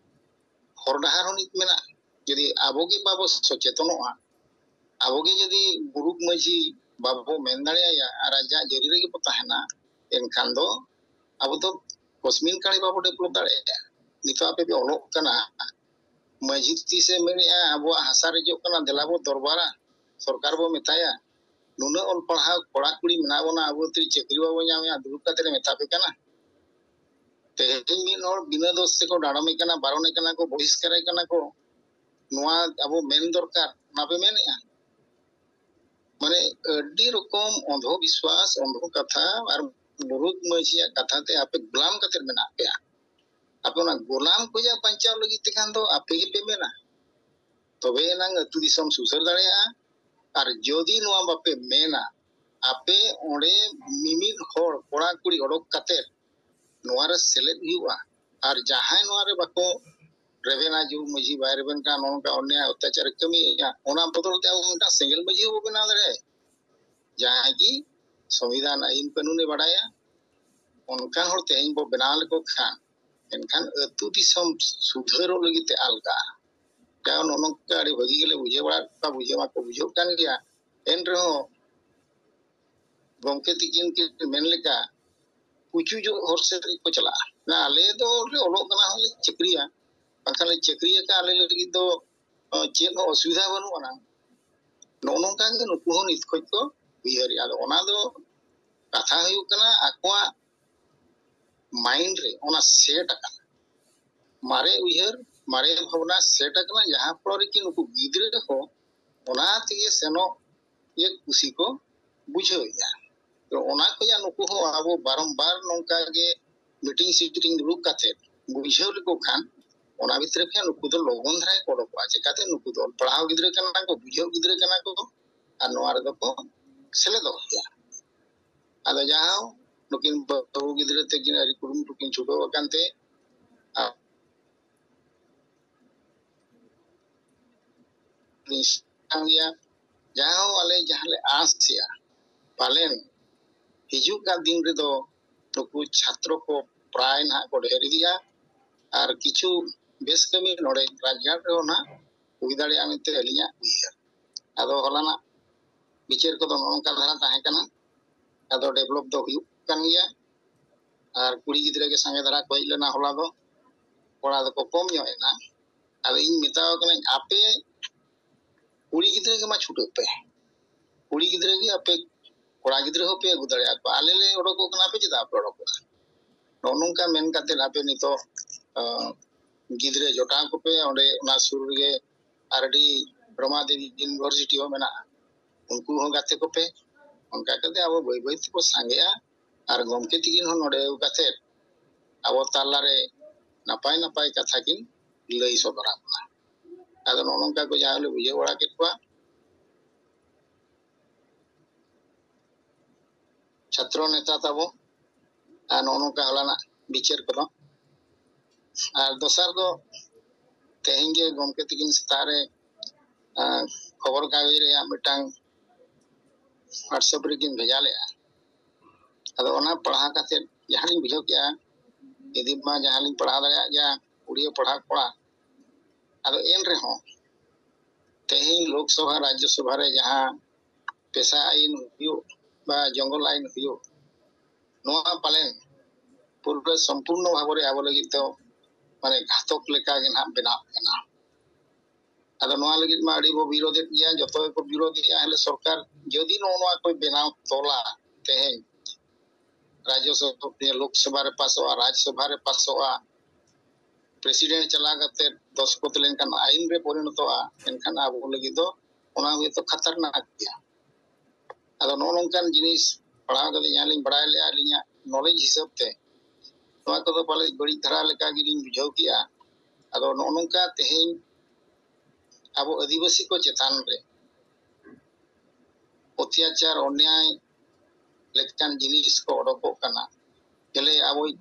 ᱦᱚᱨ ᱰᱟᱦᱟᱨ ᱦᱚᱸ ᱱᱤᱛ ᱢᱮᱱᱟᱜᱼᱟ᱾ ᱡᱩᱫᱤ ᱟᱵᱚ ᱜᱮ ᱵᱟᱵᱚ ᱥᱚᱪᱮᱛᱚᱱᱚᱜᱼᱟ, ᱟᱵᱚ ᱜᱮ ᱡᱩᱫᱤ ᱢᱩᱨᱩᱠ ᱢᱟᱹᱡᱷᱤ ᱵᱟᱵᱚ ᱢᱮᱱ ᱫᱟᱲᱮᱭᱟᱭᱟ ᱟᱨ ᱟᱡᱟᱜ ᱡᱟᱹᱨᱤ ᱨᱮᱜᱮ ᱵᱚ ᱛᱟᱦᱮᱱᱟ, ᱮᱱᱠᱷᱟᱱ ᱫᱚ ᱟᱵᱚ ᱫᱚ ᱠᱚᱥᱢᱤᱱ ᱠᱟᱲᱮ ᱵᱟᱵᱚ ᱰᱮᱵᱷᱞᱚᱯ ᱫᱟᱲᱮᱭᱟᱜᱼᱟ᱾ ᱱᱤᱛᱚᱜ ᱟᱯᱮ ᱯᱮ ᱚᱞᱚᱜ ᱠᱟᱱᱟ, ᱢᱟᱹᱡᱷᱤ ᱛᱤᱥᱮ ᱢᱮᱱᱮᱜᱼᱟ ᱟᱵᱚᱣᱟᱜ ᱦᱟᱥᱟ ᱨᱮᱡᱚᱜ ᱠᱟᱱᱟ, ᱫᱮᱞᱟ ᱵᱚ ᱫᱚᱨᱵᱟᱨᱟ, ᱥᱚᱨᱠᱟᱨ ᱵᱚ ᱢᱮᱛᱟᱭᱟ᱾ ᱱᱩᱱᱟᱹᱜ ᱚᱞ ᱯᱟᱲᱦᱟᱣ ᱠᱚᱲᱟ ᱠᱩᱲᱤ ᱢᱮᱱᱟᱜ ᱵᱚᱱᱟ, ᱟᱵᱚ ᱛᱤ ᱪᱟᱹᱠᱨᱤ ᱵᱟᱵᱚ ᱧᱟᱢᱮᱜᱼᱟ, ᱫᱩᱲᱩᱵ ᱠᱟᱛᱮ ᱞᱮ ᱢᱮᱛᱟ ᱯᱮ ᱠᱟᱱᱟ᱾ ᱛᱮᱦᱮᱧ ᱢᱤᱫ ᱦᱚᱲ ᱵᱤᱱᱟᱹ ᱫᱳᱥ ᱛᱮᱠᱚ ᱰᱟᱲᱚᱢᱮ ᱠᱟᱱᱟ, ᱵᱟᱨᱚᱱᱮ ᱠᱟᱱᱟ ᱠᱚ, ᱵᱚᱦᱤᱥᱠᱟᱨᱮ ᱠᱟᱱᱟ ᱠᱚ, ᱱᱚᱣᱟ ᱟᱵᱚ ᱢᱮᱱ ᱫᱚᱨᱠᱟᱨ, ᱚᱱᱟ ᱯᱮ ᱢᱮᱱᱮᱜᱼᱟ? ᱢᱟᱱᱮ ᱟᱹᱰᱤ ᱨᱚᱠᱚᱢ ᱚᱱᱫᱷᱚ ᱵᱤᱥᱣᱟᱥ, ᱚᱱᱫᱷᱚ ᱠᱟᱛᱷᱟ ᱟᱨ ᱢᱩᱨᱩᱠ ᱢᱟᱹᱡᱷᱤᱭᱟᱜ ᱠᱟᱛᱷᱟ ᱛᱮ ᱟᱯᱮ ᱜᱳᱞᱟᱢ ᱠᱟᱛᱮ ᱢᱮᱱᱟᱜ ᱯᱮᱭᱟ᱾ ᱟᱯᱮ ᱚᱱᱟ ᱜᱳᱞᱟᱢ ᱠᱷᱚᱱᱟᱜ ᱵᱟᱧᱪᱟᱣ ᱞᱟᱹᱜᱤᱫ ᱛᱮᱠᱷᱟᱱ ᱫᱚ ᱟᱯᱮ ᱜᱮᱯᱮ ᱢᱮᱱᱟ, ᱛᱚᱵᱮ ᱮᱱᱟᱝ ᱟᱹᱛᱩ ᱫᱤᱥᱚᱢ ᱥᱩᱥᱟᱹᱨ ᱫᱟᱲᱮᱭᱟᱜᱼᱟ᱾ ᱟᱨ ᱡᱚᱫᱤ ᱱᱚᱣᱟ ᱵᱟᱯᱮ ᱢᱮᱱᱟ, ᱟᱯᱮ ᱚᱸᱰᱮ ᱢᱤᱢᱤᱫ ᱦᱚᱲ ᱠᱚᱲᱟ ᱠᱩᱲᱤ ᱚᱰᱚᱠ ᱠᱟᱛᱮ ᱱᱚᱣᱟ ᱨᱮ ᱥᱮᱞᱮᱫ ᱦᱩᱭᱩᱜᱼᱟ᱾ ᱟᱨ ᱡᱟᱦᱟᱸᱭ ᱱᱚᱣᱟ ᱨᱮ ᱵᱟᱠᱚ ᱨᱮᱵᱮᱱᱟ, ᱡᱩ ᱢᱟᱹᱡᱷᱤ ᱵᱟᱭ ᱨᱮᱵᱮᱱ ᱠᱟᱱᱟ, ᱱᱚᱜᱼᱚ ᱱᱚᱝᱠᱟ ᱚᱱᱭᱟᱭ ᱚᱛᱛᱟᱪᱟᱨ ᱮ ᱠᱟᱹᱢᱤᱭᱮᱫᱼᱟ, ᱚᱱᱟ ᱵᱚᱫᱚᱞ ᱛᱮ ᱟᱵᱚ ᱢᱤᱫᱴᱟᱝ ᱥᱮᱸᱜᱮᱞ ᱢᱟᱹᱡᱷᱤ ᱦᱚᱸᱵᱚ ᱵᱮᱱᱟᱣ ᱫᱟᱲᱮᱭᱟᱭᱟ, ᱡᱟᱦᱟᱸᱭ ᱜᱮ ᱥᱚᱝᱵᱤᱫᱷᱟᱱ ᱟᱹᱭᱤᱱ ᱠᱟᱹᱱᱩᱱᱮ ᱵᱟᱰᱟᱭᱟ᱾ ᱚᱱᱠᱟᱱ ᱦᱚᱲ ᱛᱮᱦᱮᱧ ᱵᱚ ᱵᱮᱱᱟᱣ ᱞᱮᱠᱚ ᱠᱷᱟᱱ, ᱮᱱᱠᱷᱟᱱ ᱟᱹᱛᱩ ᱫᱤᱥᱚᱢ ᱥᱩᱫᱷᱟᱹᱨᱚᱜ ᱞᱟᱹᱜᱤᱫ ᱛᱮ ᱟᱞᱜᱟᱜᱼᱟ᱾ ᱠᱟᱨᱚᱱ ᱱᱚᱜᱼᱚ ᱱᱚᱝᱠᱟ ᱟᱹᱰᱤ ᱵᱷᱟᱹᱜᱤ ᱜᱮᱞᱮ ᱵᱩᱡᱷᱟᱹᱣ ᱵᱟᱲᱟ ᱠᱚᱣᱟ, ᱵᱩᱡᱷᱟᱹᱣ ᱢᱟᱠᱚ ᱵᱩᱡᱷᱟᱹᱜ ᱠᱟᱱ ᱜᱮᱭᱟ, ᱮᱱ ᱨᱮᱦᱚᱸ ᱜᱚᱢᱠᱮ ᱛᱤᱠᱤᱱ ᱠᱤᱱ ᱢᱮᱱ ᱞᱮᱠᱟ ᱯᱩᱪᱩᱡᱚᱜ ᱦᱚᱨ ᱥᱮᱫ ᱜᱮᱠᱚ ᱪᱟᱞᱟᱜᱼᱟ᱾ ᱱᱟ, ᱟᱞᱮ ᱫᱚ ᱞᱮ ᱚᱞᱚᱜ ᱠᱟᱱᱟ, ᱦᱚᱸᱞᱮ ᱪᱟᱹᱠᱨᱤᱭᱟ, ᱵᱟᱝᱠᱷᱟᱱ ᱞᱮ ᱪᱟᱹᱠᱨᱤ ᱟᱠᱟᱫ, ᱟᱞᱮ ᱞᱟᱹᱜᱤᱫ ᱫᱚ, ᱚ, ᱪᱮᱫ ᱦᱚᱸ ᱚᱥᱩᱵᱤᱫᱷᱟ ᱵᱟᱹᱱᱩᱜ ᱟᱱᱟ᱾ ᱱᱚᱜᱼᱚ ᱱᱚᱝᱠᱟ ᱜᱮ ᱱᱩᱠᱩ ᱦᱚᱸ ᱱᱤᱛ ᱠᱷᱚᱱ ᱠᱚ ᱩᱭᱦᱟᱹᱨᱮᱜᱼᱟ᱾ ᱟᱫᱚ ᱚᱱᱟ ᱫᱚ ᱠᱟᱛᱷᱟ ᱦᱩᱭᱩᱜ ᱠᱟᱱᱟ, ᱟᱠᱚᱣᱟᱜ ᱢᱟᱭᱤᱱᱰ ᱨᱮ ᱚᱱᱟ ᱥᱮᱴ ᱟᱠᱟᱱᱟ, ᱢᱟᱨᱮ ᱩᱭᱦᱟᱹᱨ, ᱢᱟᱨᱮ ᱵᱷᱟᱵᱽᱱᱟ ᱥᱮᱴ ᱟᱠᱟᱱᱟ, ᱡᱟᱦᱟᱸ ᱯᱚᱨᱮ ᱠᱤ ᱱᱩᱠᱩ ᱜᱤᱫᱽᱨᱟᱹ ᱠᱚ ᱚᱱᱟ ᱛᱮᱜᱮ ᱥᱮᱱᱚᱜ ᱜᱮ ᱠᱩᱥᱤ ᱠᱚ ᱵᱩᱡᱷᱟᱹᱣᱮᱫᱼᱟ᱾ ᱛᱚ ᱚᱱᱟ ᱠᱷᱚᱱᱟᱜ ᱱᱩᱠᱩ ᱦᱚᱸ ᱟᱵᱚ ᱵᱟᱨᱚᱢᱵᱟᱨ ᱱᱚᱝᱠᱟ ᱜᱮ ᱢᱤᱴᱤᱝ ᱥᱤᱴᱤᱝ ᱫᱩᱲᱩᱵ ᱠᱟᱛᱮ ᱵᱩᱡᱷᱟᱹᱣ ᱞᱮᱠᱚ ᱠᱷᱟᱱ, ᱚᱱᱟ ᱵᱷᱤᱛᱨᱤ ᱠᱷᱚᱱ ᱱᱩᱠᱩ ᱫᱚ ᱞᱚᱜᱚᱱ ᱫᱷᱟᱨᱟ ᱜᱮᱠᱚ ᱚᱰᱚᱠᱚᱜᱼᱟ᱾ ᱪᱮᱠᱟᱛᱮ? ᱱᱩᱠᱩ ᱫᱚ ᱚᱞ ᱯᱟᱲᱦᱟᱣ ᱜᱤᱫᱽᱨᱟᱹ ᱠᱟᱱᱟ ᱠᱚ, ᱵᱩᱡᱷᱟᱹᱣ ᱜᱤᱫᱽᱨᱟᱹ ᱠᱟᱱᱟ ᱠᱚ, ᱟᱨ ᱱᱚᱣᱟ ᱨᱮᱫᱚ ᱠᱚ ᱥᱮᱞᱮᱫᱚᱜ ᱜᱮᱭᱟ᱾ ᱟᱫᱚ ᱡᱟᱦᱟᱸ ᱱᱩᱠᱤᱱ ᱵᱟᱹᱦᱩ ᱜᱤᱫᱽᱨᱟᱹ ᱛᱟᱹᱠᱤᱱ ᱟᱹᱰᱤ ᱠᱩᱨᱩᱢᱩᱴᱩ ᱠᱤᱱ ᱪᱷᱩᱴᱟᱹᱣ ᱟᱠᱟᱱ ᱛᱮ, ᱟᱨ ᱠᱟᱱ ᱜᱮᱭᱟ, ᱡᱟᱦᱟᱸ ᱦᱚᱸ ᱟᱞᱮ ᱡᱟᱦᱟᱸ ᱞᱮ ᱟᱸᱥ ᱮᱜᱼᱟ, ᱯᱟᱞᱮᱱ ᱦᱤᱡᱩᱜ ᱠᱟᱱ ᱫᱤᱱ ᱨᱮᱫᱚ ᱱᱩᱠᱩ ᱪᱷᱟᱛᱨᱚ ᱠᱚ ᱯᱨᱟᱭ ᱱᱟᱦᱟᱜ ᱠᱚ ᱰᱷᱮᱨ ᱤᱫᱤᱜᱼᱟ, ᱟᱨ ᱠᱤᱪᱷᱩ ᱵᱮᱥ ᱠᱟᱹᱢᱤ ᱱᱚᱰᱮ ᱨᱟᱡᱽᱜᱟᱲ ᱨᱮᱦᱚᱸ ᱱᱟᱦᱟᱜ ᱦᱩᱭ ᱫᱟᱲᱮᱭᱟᱜᱼᱟ ᱢᱮᱱᱛᱮ ᱟᱹᱞᱤᱧᱟᱜ ᱩᱭᱦᱟᱹᱨ᱾ ᱟᱫᱚ ᱦᱚᱞᱟᱱᱟᱜ ᱵᱤᱪᱟᱹᱨ ᱠᱚᱫᱚ ᱱᱚᱜᱼᱚ ᱱᱚᱝᱠᱟ ᱫᱷᱟᱨᱟ ᱛᱟᱦᱮᱸ ᱠᱟᱱᱟ᱾ ᱟᱫᱚ ᱰᱮᱵᱷᱞᱚᱯ ᱫᱚ ᱦᱩᱭᱩᱜ ᱠᱟᱱ ᱜᱮᱭᱟ, ᱟᱨ ᱠᱩᱲᱤ ᱜᱤᱫᱽᱨᱟᱹ ᱜᱮ ᱥᱟᱸᱜᱮ ᱫᱷᱟᱨᱟ ᱠᱚ ᱦᱮᱡ ᱞᱮᱱᱟ ᱦᱚᱞᱟ ᱫᱚ, ᱠᱚᱲᱟ ᱫᱚᱠᱚ ᱠᱚᱢ ᱧᱚᱜ ᱮᱱᱟ᱾ ᱟᱫᱚ ᱤᱧ ᱢᱮᱛᱟᱣ ᱠᱟᱹᱱᱟᱹᱧ, ᱟᱯᱮ ᱠᱩᱲᱤ ᱜᱤᱫᱽᱨᱟᱹ ᱜᱮ ᱢᱟ ᱪᱷᱩᱴᱟᱹᱜ ᱯᱮ, ᱠᱩᱲᱤ ᱜᱤᱫᱽᱨᱟᱹ ᱜᱮ ᱟᱯᱮ ᱠᱚᱲᱟ ᱜᱤᱫᱽᱨᱟᱹ ᱦᱚᱸᱯᱮ ᱟᱹᱜᱩ ᱫᱟᱲᱮᱭᱟᱠᱚᱣᱟ, ᱟᱞᱮ ᱞᱮ ᱚᱰᱚᱠᱚᱜ ᱠᱟᱱᱟ, ᱟᱯᱮ ᱪᱮᱫᱟᱜ ᱵᱟᱯᱮ ᱚᱰᱚᱠᱚᱜᱼᱟ? ᱱᱚᱜᱼᱚ ᱱᱚᱝᱠᱟ ᱢᱮᱱ ᱠᱟᱛᱮ ᱟᱯᱮ ᱱᱤᱛᱚᱜ, ᱟᱸ, ᱜᱤᱫᱽᱨᱟᱹ ᱡᱚᱴᱟᱣ ᱠᱚᱯᱮ, ᱚᱸᱰᱮ ᱚᱱᱟ ᱥᱩᱨ ᱨᱮᱜᱮ ᱟᱨ ᱰᱤ ᱨᱚᱢᱟᱫᱮᱵᱤ ᱤᱭᱩᱱᱤᱵᱷᱟᱨᱥᱤᱴᱤ ᱦᱚᱸ ᱢᱮᱱᱟᱜᱼᱟ, ᱩᱱᱠᱩ ᱦᱚᱸ ᱜᱟᱛᱮ ᱠᱚᱯᱮ᱾ ᱚᱱᱠᱟ ᱠᱟᱛᱮ ᱟᱵᱚ ᱵᱟᱹᱭ ᱵᱟᱹᱭ ᱛᱮᱵᱚ ᱥᱟᱸᱜᱮᱜᱼᱟ ᱟᱨ ᱜᱚᱢᱠᱮ ᱛᱤᱠᱤᱱ ᱦᱚᱸ ᱱᱚᱰᱮ ᱟᱹᱜᱩ ᱠᱟᱛᱮ ᱟᱵᱚ ᱛᱟᱞᱟᱨᱮ ᱱᱟᱯᱟᱭ ᱱᱟᱯᱟᱭ ᱠᱟᱛᱷᱟ ᱠᱤᱱ ᱞᱟᱹᱭ ᱥᱚᱫᱚᱨᱟ ᱵᱚᱱᱟ᱾ ᱟᱫᱚ ᱱᱚᱜᱼᱚ ᱱᱚᱝᱠᱟ ᱠᱚ ᱡᱟᱦᱟᱸ ᱞᱮ ᱵᱩᱡᱷᱟᱹᱣ ᱵᱟᱲᱟ ᱠᱮᱫ ᱠᱚᱣᱟ ᱪᱷᱟᱛᱨᱚ ᱱᱮᱛᱟ ᱛᱟᱵᱚ, ᱟᱨ ᱱᱚᱜᱼᱚ ᱱᱚᱝᱠᱟ ᱦᱚᱞᱟᱱᱟᱜ ᱵᱤᱪᱟᱹᱨ ᱠᱚᱫᱚ᱾ ᱟᱨ ᱫᱚᱥᱟᱨ ᱫᱚ ᱛᱮᱦᱮᱧ ᱜᱮ ᱜᱚᱢᱠᱮ ᱛᱤᱠᱤᱱ ᱥᱮᱛᱟᱜ ᱨᱮ, ᱟᱸ, ᱠᱷᱚᱵᱚᱨ ᱠᱟᱜᱚᱡᱽ ᱨᱮᱭᱟᱜ ᱢᱤᱫᱴᱟᱝ WhatsApp ᱨᱮᱠᱤᱱ ᱵᱷᱮᱡᱟ ᱞᱮᱜᱼᱟ᱾ ᱟᱫᱚ ᱚᱱᱟ ᱯᱟᱲᱦᱟᱣ ᱠᱟᱛᱮ ᱡᱟᱦᱟᱸ ᱞᱤᱧ ᱵᱩᱡᱷᱟᱹᱣ ᱠᱮᱜᱼᱟ, ᱤᱫᱤ ᱢᱟ ᱡᱟᱦᱟᱸ ᱞᱤᱧ ᱯᱟᱲᱦᱟᱣ ᱫᱟᱲᱮᱭᱟᱜ ᱜᱮᱭᱟ, ᱩᱲᱤᱭᱟᱹ ᱯᱟᱲᱦᱟᱣ ᱠᱚᱲᱟ᱾ ᱟᱫᱚ ᱮᱱ ᱨᱮᱦᱚᱸ ᱛᱮᱦᱮᱧ ᱞᱳᱠᱥᱚᱵᱷᱟ, ᱨᱟᱡᱽᱡᱚᱥᱚᱵᱷᱟ ᱨᱮ ᱡᱟᱦᱟᱸ ᱯᱮᱥᱟ ᱟᱭᱤᱱ ᱦᱩᱭᱩᱜ ᱵᱟ ᱡᱚᱝᱜᱚᱞ ᱟᱭᱤᱱ ᱦᱩᱭᱩᱜ, ᱱᱚᱣᱟ ᱯᱟᱞᱮᱱ ᱯᱩᱨᱟᱹ ᱥᱚᱢᱯᱩᱨᱱᱚ ᱵᱷᱟᱵᱚ ᱨᱮ ᱟᱵᱚ ᱞᱟᱹᱜᱤᱫ ᱫᱚ ᱢᱟᱱᱮ ᱜᱷᱟᱛᱚᱠ ᱞᱮᱠᱟ ᱜᱮ ᱱᱟᱦᱟᱜ ᱵᱮᱱᱟᱜ ᱠᱟᱱᱟ᱾ ᱟᱫᱚ ᱱᱚᱣᱟ ᱞᱟᱹᱜᱤᱫ ᱢᱟ ᱟᱹᱰᱤ ᱵᱚ ᱵᱤᱨᱳᱫᱮᱫ ᱜᱮᱭᱟ, ᱡᱚᱛᱚ ᱜᱮᱠᱚ ᱵᱤᱨᱳᱫᱮᱜᱼᱟ᱾ ᱦᱮᱸ, ᱥᱚᱨᱠᱟᱨ ᱡᱩᱫᱤ ᱱᱚᱜᱼᱚ ᱱᱚᱣᱟ ᱠᱚᱭ ᱵᱮᱱᱟᱣ ᱛᱚᱞᱟ ᱛᱮᱦᱮᱧ, ᱨᱟᱡᱽᱡᱚᱥᱚᱵᱷᱟ, ᱞᱳᱠᱥᱚᱵᱷᱟ ᱨᱮ ᱯᱟᱥᱚᱜᱼᱟ, ᱨᱟᱡᱽᱥᱚᱵᱷᱟ ᱨᱮ ᱯᱟᱥᱚᱜᱼᱟ, ᱯᱨᱮᱥᱤᱰᱮᱱᱴ ᱪᱟᱞᱟᱣ ᱠᱟᱛᱮ ᱫᱚᱥᱠᱚᱛ ᱞᱮᱱᱠᱷᱟᱱ ᱟᱭᱤᱱ ᱨᱮ ᱯᱚᱨᱤᱱᱚᱛᱚᱜᱼᱟ, ᱮᱱᱠᱷᱟᱱ ᱟᱵᱚ ᱞᱟᱹᱜᱤᱫ ᱫᱚ ᱚᱱᱟ ᱦᱚᱭᱛᱚ ᱠᱷᱟᱛᱟᱨᱱᱟᱠ ᱜᱮᱭᱟ᱾ ᱟᱫᱚ ᱱᱚᱜᱼᱚ ᱱᱚᱝᱠᱟᱱ ᱡᱤᱱᱤᱥ ᱯᱟᱲᱦᱟᱣ ᱠᱟᱛᱮ ᱡᱟᱦᱟᱸ ᱞᱤᱧ ᱵᱟᱲᱟᱭ ᱞᱮᱜᱼᱟ, ᱟᱹᱞᱤᱧᱟᱜ ᱱᱚᱞᱮᱡᱽ ᱦᱤᱥᱟᱹᱵ ᱛᱮ ᱱᱚᱣᱟ ᱠᱚᱫᱚ ᱯᱟᱞᱮ ᱵᱟᱹᱲᱤᱡ ᱫᱷᱟᱨᱟ ᱞᱮᱠᱟ ᱜᱮᱞᱤᱧ ᱵᱩᱡᱷᱟᱹᱣ ᱠᱮᱜᱼᱟ᱾ ᱟᱫᱚ ᱱᱚᱜᱼᱚ ᱱᱚᱝᱠᱟ ᱛᱮᱦᱮᱧ ᱟᱵᱚ ᱟᱹᱫᱤᱵᱟᱹᱥᱤ ᱠᱚ ᱪᱮᱛᱟᱱ ᱨᱮ ᱚᱛᱛᱟᱪᱟᱨ, ᱚᱱᱭᱟᱭ ᱞᱮᱠᱟᱱ ᱡᱤᱱᱤᱥ ᱠᱚ ᱚᱰᱚᱠᱚᱜ ᱠᱟᱱᱟ᱾ ᱜᱮᱞᱮ ᱟᱵᱚᱭᱤᱡ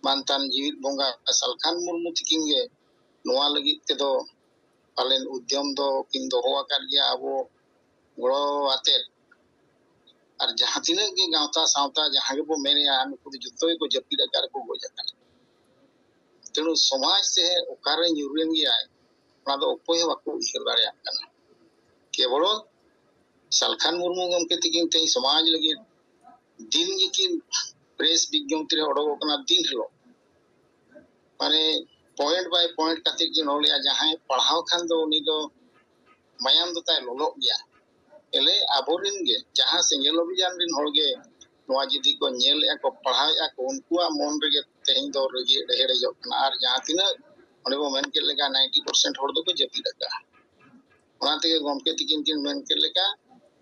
ᱢᱟᱱᱛᱟᱱ ᱡᱤᱣᱤᱫ ᱵᱚᱸᱜᱟ ᱥᱟᱞᱠᱷᱟᱱ ᱢᱩᱨᱢᱩ ᱛᱤᱠᱤᱱ ᱜᱮ ᱱᱚᱣᱟ ᱞᱟᱹᱜᱤᱫ ᱛᱮᱫᱚ ᱯᱟᱞᱮᱱ ᱩᱫᱽᱭᱚᱢ ᱫᱚ ᱠᱤᱱ ᱫᱚᱦᱚ ᱟᱠᱟᱫ ᱜᱮᱭᱟ ᱟᱵᱚ ᱜᱚᱲᱚ ᱟᱛᱮᱫ᱾ ᱟᱨ ᱡᱟᱦᱟᱸ ᱛᱤᱱᱟᱹᱜ ᱜᱮ ᱜᱟᱶᱛᱟ ᱥᱟᱶᱛᱟ ᱡᱟᱦᱟᱸ ᱜᱮᱵᱚ ᱢᱮᱱᱮᱜᱼᱟ, ᱱᱩᱠᱩ ᱫᱚ ᱡᱚᱛᱚ ᱜᱮᱠᱚ ᱡᱟᱹᱯᱤᱫ ᱟᱠᱟᱫ ᱨᱮᱠᱚ ᱜᱚᱡ ᱟᱠᱟᱱᱟ᱾ ᱛᱮᱬᱩ ᱥᱚᱢᱟᱡᱽ ᱛᱮ ᱚᱠᱟᱨᱮ ᱧᱩᱨᱮᱱ ᱜᱮᱭᱟᱭ, ᱚᱱᱟ ᱫᱚ ᱚᱠᱚᱭ ᱦᱚᱸ ᱵᱟᱠᱚ ᱩᱭᱦᱟᱹᱨ ᱫᱟᱲᱮᱭᱟᱜ ᱠᱟᱱᱟ᱾ ᱠᱮᱵᱚᱞ ᱥᱟᱞᱠᱷᱟᱱ ᱢᱩᱨᱢᱩ ᱜᱚᱢᱠᱮ ᱛᱤᱠᱤᱱ ᱛᱮᱦᱮᱧ ᱥᱚᱢᱟᱡᱽ ᱞᱟᱹᱜᱤᱫ ᱫᱤᱱ ᱜᱮᱠᱤᱱ ᱯᱨᱮᱥ ᱵᱤᱡᱽᱧᱚᱯᱛᱤ ᱨᱮ ᱚᱰᱚᱠᱚᱜ ᱠᱟᱱᱟ, ᱫᱤᱱ ᱦᱤᱞᱳᱜ ᱢᱟᱱᱮ point by point ᱠᱟᱛᱮ ᱠᱤᱱ ᱨᱚᱲ ᱞᱮᱜᱼᱟ᱾ ᱡᱟᱦᱟᱸᱭ ᱯᱟᱲᱦᱟᱣ ᱠᱷᱟᱱ ᱫᱚ ᱩᱱᱤ ᱫᱚ ᱢᱟᱭᱟᱢ ᱫᱚ ᱛᱟᱭ ᱞᱚᱞᱚᱜ ᱜᱮᱭᱟ᱾ ᱮᱞᱮ ᱟᱵᱚᱨᱮᱱ ᱜᱮ ᱡᱟᱦᱟᱸ ᱥᱮᱸᱜᱮᱞ ᱚᱵᱷᱤᱡᱟᱱ ᱨᱮᱱ ᱦᱚᱲ ᱜᱮ ᱱᱚᱣᱟ ᱡᱩᱫᱤ ᱠᱚ ᱧᱮᱞᱮᱫᱼᱟ ᱠᱚ, ᱯᱟᱲᱦᱟᱣᱮᱫᱼᱟ ᱠᱚ, ᱩᱱᱠᱩᱣᱟᱜ ᱢᱚᱱ ᱨᱮᱜᱮ ᱛᱮᱦᱮᱧ ᱫᱚ ᱨᱮᱡᱮ ᱰᱮᱦᱮᱲᱮᱡᱚᱜ ᱠᱟᱱᱟ᱾ ᱟᱨ ᱡᱟᱦᱟᱸ ᱛᱤᱱᱟᱹᱜ ᱚᱸᱰᱮ ᱵᱚ ᱢᱮᱱ ᱠᱮᱫ ᱞᱮᱠᱟ ninety percent ᱦᱚᱲ ᱫᱚᱠᱚ ᱡᱟᱹᱯᱤᱫ ᱟᱠᱟᱫᱼᱟ᱾ ᱚᱱᱟ ᱛᱮᱜᱮ ᱜᱚᱢᱠᱮ ᱛᱤᱠᱤᱱ ᱠᱤᱱ ᱢᱮᱱ ᱠᱮᱫ ᱞᱮᱠᱟ,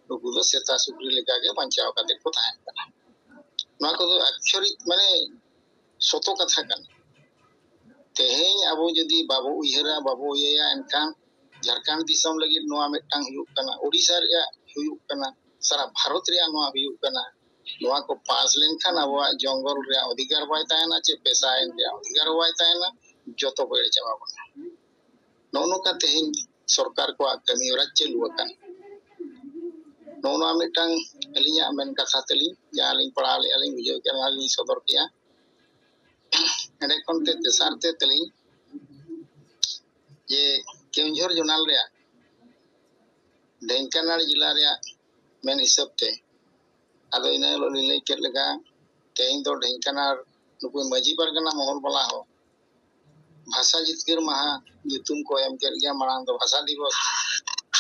ᱱᱩᱠᱩ ᱫᱚ ᱥᱮᱛᱟ ᱥᱩᱠᱨᱤ ᱞᱮᱠᱟᱜᱮ ᱵᱟᱧᱪᱟᱣ ᱠᱟᱛᱮ ᱠᱚ ᱛᱟᱦᱮᱱ ᱠᱟᱱᱟ᱾ ᱱᱚᱣᱟ ᱠᱚᱫᱚ ᱟᱠᱪᱚᱨᱤᱠ ᱢᱟᱱᱮ ᱥᱚᱛᱚ ᱠᱟᱛᱷᱟ ᱠᱟᱱᱟ᱾ ᱛᱮᱦᱮᱧ ᱟᱵᱚ ᱡᱩᱫᱤ ᱵᱟᱵᱚ ᱩᱭᱦᱟᱹᱨᱟ, ᱵᱟᱵᱚ ᱤᱭᱟᱹᱭᱟ, ᱮᱱᱠᱷᱟᱱ ᱡᱷᱟᱲᱠᱷᱚᱸᱰ ᱫᱤᱥᱚᱢ ᱞᱟᱹᱜᱤᱫ ᱱᱚᱣᱟ ᱢᱤᱫᱴᱟᱝ ᱦᱩᱭᱩᱜ ᱠᱟᱱᱟ, ᱳᱰᱤᱥᱟ ᱨᱮᱭᱟᱜ ᱦᱩᱭᱩᱜ ᱠᱟᱱᱟ, ᱥᱟᱨᱟ ᱵᱷᱟᱨᱚᱛ ᱨᱮᱭᱟᱜ ᱱᱚᱣᱟ ᱦᱩᱭᱩᱜ ᱠᱟᱱᱟ᱾ ᱱᱚᱣᱟ ᱠᱚ ᱯᱟᱥ ᱞᱮᱱᱠᱷᱟᱱ ᱟᱵᱚᱣᱟᱜ ᱡᱚᱝᱜᱚᱞ ᱨᱮᱭᱟᱜ ᱚᱫᱷᱤᱠᱟᱨ ᱵᱟᱭ ᱛᱟᱦᱮᱱᱟ, ᱪᱮ ᱯᱮᱥᱟ ᱟᱭᱤᱱ ᱨᱮᱭᱟᱜ ᱚᱫᱷᱤᱠᱟᱨ ᱦᱚᱸ ᱵᱟᱭ ᱛᱟᱦᱮᱱᱟ, ᱡᱚᱛᱚ ᱠᱚ ᱮᱲᱮ ᱪᱟᱵᱟ ᱵᱚᱱᱟ᱾ ᱱᱚᱜᱼᱚ ᱱᱚᱝᱠᱟ ᱛᱮᱦᱮᱧ ᱥᱚᱨᱠᱟᱨ ᱠᱚᱣᱟᱜ ᱠᱟᱹᱢᱤ ᱦᱚᱨᱟ ᱪᱟᱹᱞᱩ ᱟᱠᱟᱱ᱾ ᱱᱚᱜᱼᱚ ᱱᱚᱣᱟ ᱢᱤᱫᱴᱟᱝ ᱟᱹᱞᱤᱧᱟᱜ ᱢᱮᱱ ᱠᱟᱛᱷᱟ ᱛᱟᱹᱞᱤᱧ, ᱡᱟᱦᱟᱸ ᱞᱤᱧ ᱯᱟᱲᱦᱟᱣ ᱞᱮᱫᱼᱟ ᱞᱤᱧ, ᱵᱩᱡᱷᱟᱹᱣ ᱠᱮᱫᱼᱟ, ᱚᱱᱟ ᱞᱤᱧ ᱥᱚᱫᱚᱨ ᱠᱮᱫᱼᱟ᱾ ᱮᱸᱰᱮ ᱠᱷᱚᱱ ᱛᱮ ᱛᱮᱥᱟᱨ ᱛᱮ ᱛᱟᱹᱞᱤᱧ ᱡᱮ ᱠᱮᱣᱚᱱᱡᱷᱚᱨ ᱡᱚᱱᱟᱞ ᱨᱮᱭᱟᱜ ᱰᱷᱮᱝᱠᱟᱱᱟᱲ ᱡᱮᱞᱟ ᱨᱮᱭᱟᱜ ᱢᱮᱱ ᱦᱤᱥᱟᱹᱵ ᱛᱮ, ᱟᱫᱚ ᱤᱱᱟᱹ ᱦᱤᱞᱳᱜ ᱞᱤᱧ ᱞᱟᱹᱭ ᱠᱮᱫ ᱞᱮᱠᱟ, ᱛᱮᱦᱮᱧ ᱫᱚ ᱰᱷᱮᱝᱠᱟᱱᱟᱲ ᱱᱩᱠᱩ ᱢᱟᱹᱡᱷᱤ ᱯᱟᱨᱜᱟᱱᱟ ᱢᱚᱦᱚᱞ ᱵᱟᱞᱟ ᱦᱚᱸ ᱵᱷᱟᱥᱟ ᱡᱤᱛᱠᱟᱹᱨ ᱢᱟᱦᱟ ᱧᱩᱛᱩᱢ ᱠᱚ ᱮᱢ ᱠᱮᱫ ᱜᱮᱭᱟ, ᱢᱟᱲᱟᱝ ᱫᱚ ᱵᱷᱟᱥᱟ ᱫᱤᱵᱚᱥ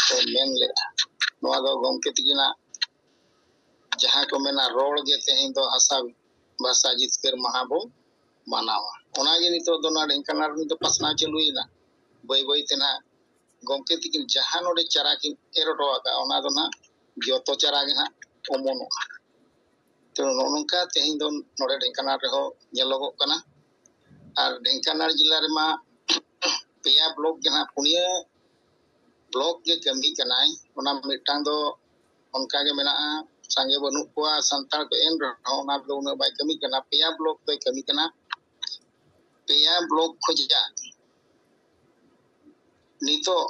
ᱠᱚ ᱢᱮᱱ ᱞᱮᱫᱼᱟ᱾ ᱱᱚᱣᱟ ᱫᱚ ᱜᱚᱢᱠᱮ ᱛᱤᱠᱤᱱᱟᱜ ᱡᱟᱦᱟᱸ ᱠᱚ ᱢᱮᱱᱟ ᱨᱚᱲ ᱜᱮ ᱛᱮᱦᱮᱧ ᱫᱚ ᱦᱟᱥᱟ ᱵᱷᱟᱥᱟ ᱡᱤᱛᱠᱟᱹᱨ ᱢᱟᱦᱟ ᱵᱚ ᱢᱟᱱᱟᱣᱟ᱾ ᱚᱱᱟᱜᱮ ᱱᱤᱛᱚᱜ ᱫᱚ ᱱᱚᱣᱟ ᱰᱷᱮᱝᱠᱟᱱᱟᱲ ᱨᱤᱱᱤᱡ ᱫᱚ ᱯᱟᱥᱱᱟᱣ ᱪᱟᱹᱞᱩᱭᱮᱱᱟ᱾ ᱵᱟᱹᱭ ᱵᱟᱹᱭ ᱛᱮ ᱱᱟᱦᱟᱜ ᱜᱚᱢᱠᱮ ᱛᱤᱠᱤᱱ ᱡᱟᱦᱟᱸ ᱱᱚᱰᱮ ᱪᱟᱨᱟ ᱠᱤᱱ ᱮᱨ ᱦᱚᱴᱚ ᱟᱠᱟᱫᱼᱟ, ᱚᱱᱟ ᱫᱚ ᱱᱟᱦᱟᱜ ᱡᱚᱛᱚ ᱪᱟᱨᱟ ᱜᱮ ᱱᱟᱦᱟᱜ ᱚᱢᱚᱱᱚᱜᱼᱟ᱾ ᱛᱚ ᱱᱚᱜᱼᱚ ᱱᱚᱝᱠᱟ ᱛᱮᱦᱮᱧ ᱫᱚ ᱱᱚᱰᱮ ᱰᱷᱮᱝᱠᱟᱱᱟᱲ ᱨᱮᱦᱚᱸ ᱧᱮᱞᱚᱜᱚᱜ ᱠᱟᱱᱟ᱾ ᱟᱨ ᱰᱷᱮᱝᱠᱟᱱᱟᱲ ᱡᱮᱞᱟ ᱨᱮᱢᱟ ᱯᱮᱭᱟ ᱵᱞᱚᱠ ᱜᱮ ᱱᱟᱦᱟᱜ, ᱯᱩᱱᱭᱟᱹ ᱵᱞᱚᱠ ᱜᱮ ᱠᱟᱹᱢᱤ ᱠᱟᱱᱟᱭ᱾ ᱚᱱᱟ ᱢᱤᱫᱴᱟᱝ ᱫᱚ ᱚᱱᱠᱟ ᱜᱮ ᱢᱮᱱᱟᱜᱼᱟ, ᱥᱟᱸᱜᱮ ᱵᱟᱹᱱᱩᱜ ᱠᱚᱣᱟ ᱥᱟᱱᱛᱟᱲ ᱠᱚ, ᱮᱱ ᱨᱮᱦᱚᱸ ᱚᱱᱟ ᱫᱚ ᱩᱱᱟᱹᱜ ᱵᱟᱭ ᱠᱟᱹᱢᱤ ᱠᱟᱱᱟ᱾ ᱯᱮᱭᱟ ᱵᱞᱚᱠ ᱫᱚᱭ ᱠᱟᱹᱢᱤ ᱠᱟᱱᱟ᱾ ᱯᱮᱭᱟ ᱵᱞᱚᱠ ᱠᱷᱚᱱᱟᱜ ᱱᱤᱛᱚᱜ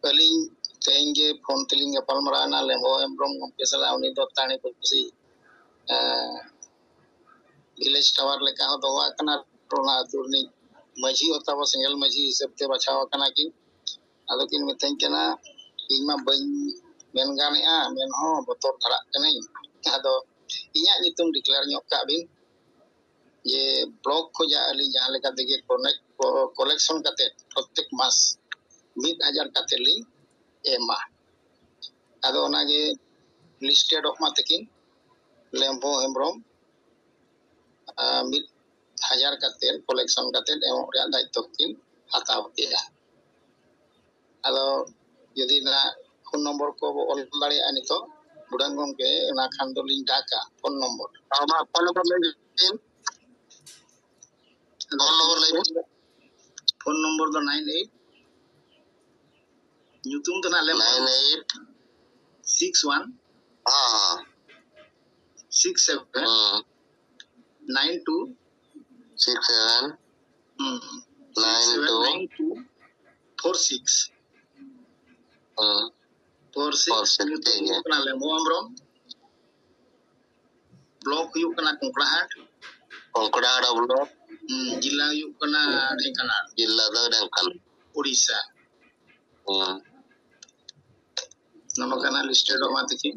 ᱟᱹᱞᱤᱧ ᱛᱮᱦᱮᱧ ᱜᱮ ᱯᱷᱳᱱ ᱛᱮᱞᱤᱧ ᱜᱟᱯᱟᱞ ᱢᱟᱨᱟᱣ ᱮᱱᱟ ᱞᱮᱢᱵᱚ ᱦᱮᱢᱵᱨᱚᱢ ᱜᱚᱢᱠᱮ ᱥᱟᱞᱟᱜ᱾ ᱩᱱᱤ ᱫᱚ ᱛᱟᱹᱲᱤ ᱯᱟᱹᱥᱤ, ᱮᱸ, ᱵᱷᱤᱞᱮᱡᱽ ᱴᱟᱣᱟᱨ ᱞᱮᱠᱟ ᱦᱚᱸ ᱫᱚᱦᱚ ᱟᱠᱟᱱᱟ᱾ ᱚᱱᱟ ᱟᱹᱛᱩ ᱨᱤᱱᱤᱡ ᱢᱟᱹᱡᱷᱤ ᱦᱚᱸ ᱛᱟᱵᱚ ᱥᱮᱸᱜᱮᱞ ᱢᱟᱹᱡᱷᱤ ᱦᱤᱥᱟᱹᱵ ᱛᱮ ᱵᱟᱪᱷᱟᱣ ᱟᱠᱟᱱᱟ ᱠᱤᱱ᱾ ᱟᱫᱚ ᱠᱤᱱ ᱢᱤᱛᱟᱹᱧ ᱠᱟᱱᱟ, ᱤᱧ ᱢᱟ ᱵᱟᱹᱧ ᱢᱮᱱ ᱜᱟᱱᱮᱜᱼᱟ, ᱢᱮᱱ ᱦᱚᱸ ᱵᱚᱛᱚᱨ ᱫᱷᱟᱨᱟᱜ ᱠᱟᱹᱱᱟᱹᱧ᱾ ᱟᱫᱚ ᱤᱧᱟᱹᱜ ᱧᱩᱛᱩᱢ ᱰᱤᱠᱞᱮᱭᱟᱨ ᱧᱚᱜ ᱠᱟᱜ ᱵᱤᱱ, ᱡᱮ ᱵᱞᱚᱠ ᱠᱷᱚᱱᱟᱜ ᱟᱹᱞᱤᱧ ᱡᱟᱦᱟᱸ ᱞᱮᱠᱟ ᱛᱮᱜᱮ ᱠᱚᱱᱮᱠ-, ᱠᱚ-, ᱠᱚᱞᱮᱠᱥᱚᱱ ᱠᱟᱛᱮ ᱯᱨᱚᱛᱮᱠ ᱢᱟᱥ ᱢᱤᱫ ᱦᱟᱡᱟᱨ ᱠᱟᱛᱮ ᱞᱤᱧ ᱮᱢᱟ᱾ ᱟᱫᱚ ᱚᱱᱟᱜᱮ ᱞᱤᱥᱴᱮᱰᱚᱜ ᱢᱟ ᱛᱟᱹᱠᱤᱱ᱾ ᱞᱮᱢᱵᱷᱚ ᱦᱮᱢᱵᱨᱚᱢ ᱟᱨ ᱢᱤᱫ ᱦᱟᱡᱟᱨ ᱠᱟᱛᱮᱫ ᱠᱚᱞᱮᱠᱥᱚᱱ ᱠᱟᱛᱮᱫ ᱮᱢᱚᱜ ᱨᱮᱭᱟᱜ ᱫᱟᱭᱤᱛᱛᱚ ᱠᱤᱱ ᱦᱟᱛᱟᱣ ᱠᱮᱫᱼᱟ᱾ ᱟᱫᱚ ᱡᱩᱫᱤ ᱱᱟᱜ ᱯᱷᱳᱱ ᱱᱚᱢᱵᱚᱨ ᱠᱚ ᱚᱞ ᱫᱟᱲᱮᱭᱟᱜᱼᱟ ᱱᱤᱛᱚᱜ ᱵᱩᱰᱷᱟᱹᱱ ᱜᱚᱢᱠᱮ, ᱚᱱᱟ ᱠᱷᱟᱱ ᱫᱚᱞᱤᱧ ᱰᱟᱠᱟ ᱯᱷᱳᱱ ᱱᱚᱢᱵᱚᱨ᱾ ᱟᱢᱟᱜ ᱯᱷᱳᱱ ᱱᱚᱢᱵᱚᱨ ᱞᱟᱹᱭ ᱵᱤᱱ᱾ ᱯᱷᱳᱱ ᱱᱚᱢᱵᱚᱨ ᱞᱟᱹᱭ ᱵᱤᱱ᱾ ᱯᱷᱳᱱ ᱱᱚᱢᱵᱚᱨ ᱫᱚ ᱱᱟᱭᱤᱱ ᱮᱭᱤᱴ, ᱧᱩᱛᱩᱢ ᱫᱚ ᱱᱟᱜ ᱞᱮᱢ ᱱᱟᱭᱤᱱ ᱮᱭᱤᱴ ᱥᱤᱠᱥ ᱣᱟᱱ ᱦᱮᱸ ᱦᱮᱸ ᱥᱤᱠᱥ ᱥᱮᱵᱷᱮᱱ ᱦᱮᱸ ᱱᱟᱭᱤᱱ ᱴᱩ ᱥᱤᱠᱥ ᱥᱮᱵᱷᱮᱱ ᱦᱩᱸ nine two nine two four six ᱦᱮᱸ ᱯᱷᱳᱨ ᱥᱤᱠᱥ᱾ ᱯᱷᱳᱨ ᱥᱤᱠᱥ, ᱧᱩᱛᱩᱢ ᱴᱷᱤᱠ ᱜᱮᱭᱟ᱾ ᱦᱩᱭᱩᱜ ᱠᱟᱱᱟ ᱞᱮᱢᱵᱚ ᱦᱮᱢᱵᱨᱚᱢ᱾ ᱵᱞᱚᱠ ᱦᱩᱭᱩᱜ ᱠᱟᱱᱟ ᱠᱚᱝᱠᱲᱟᱦᱟᱴ᱾ ᱠᱚᱝᱠᱲᱟᱦᱟᱴ ᱵᱞᱚᱠ᱾ ᱦᱩᱸ, ᱡᱮᱞᱟ ᱦᱩᱭᱩᱜ ᱠᱟᱱᱟ ᱰᱷᱮᱝᱠᱟᱱᱟᱞ᱾ ᱡᱮᱞᱟ ᱫᱚ ᱰᱷᱮᱝᱠᱟᱱᱟᱞ᱾ ᱳᱰᱤᱥᱟ᱾ ᱦᱩᱸ᱾ ᱱᱚᱜᱼᱚ ᱱᱚᱝᱠᱟᱱᱟᱜ ᱞᱤᱥᱴᱮᱰᱚᱜ ᱢᱟ ᱛᱤᱠᱤᱱ᱾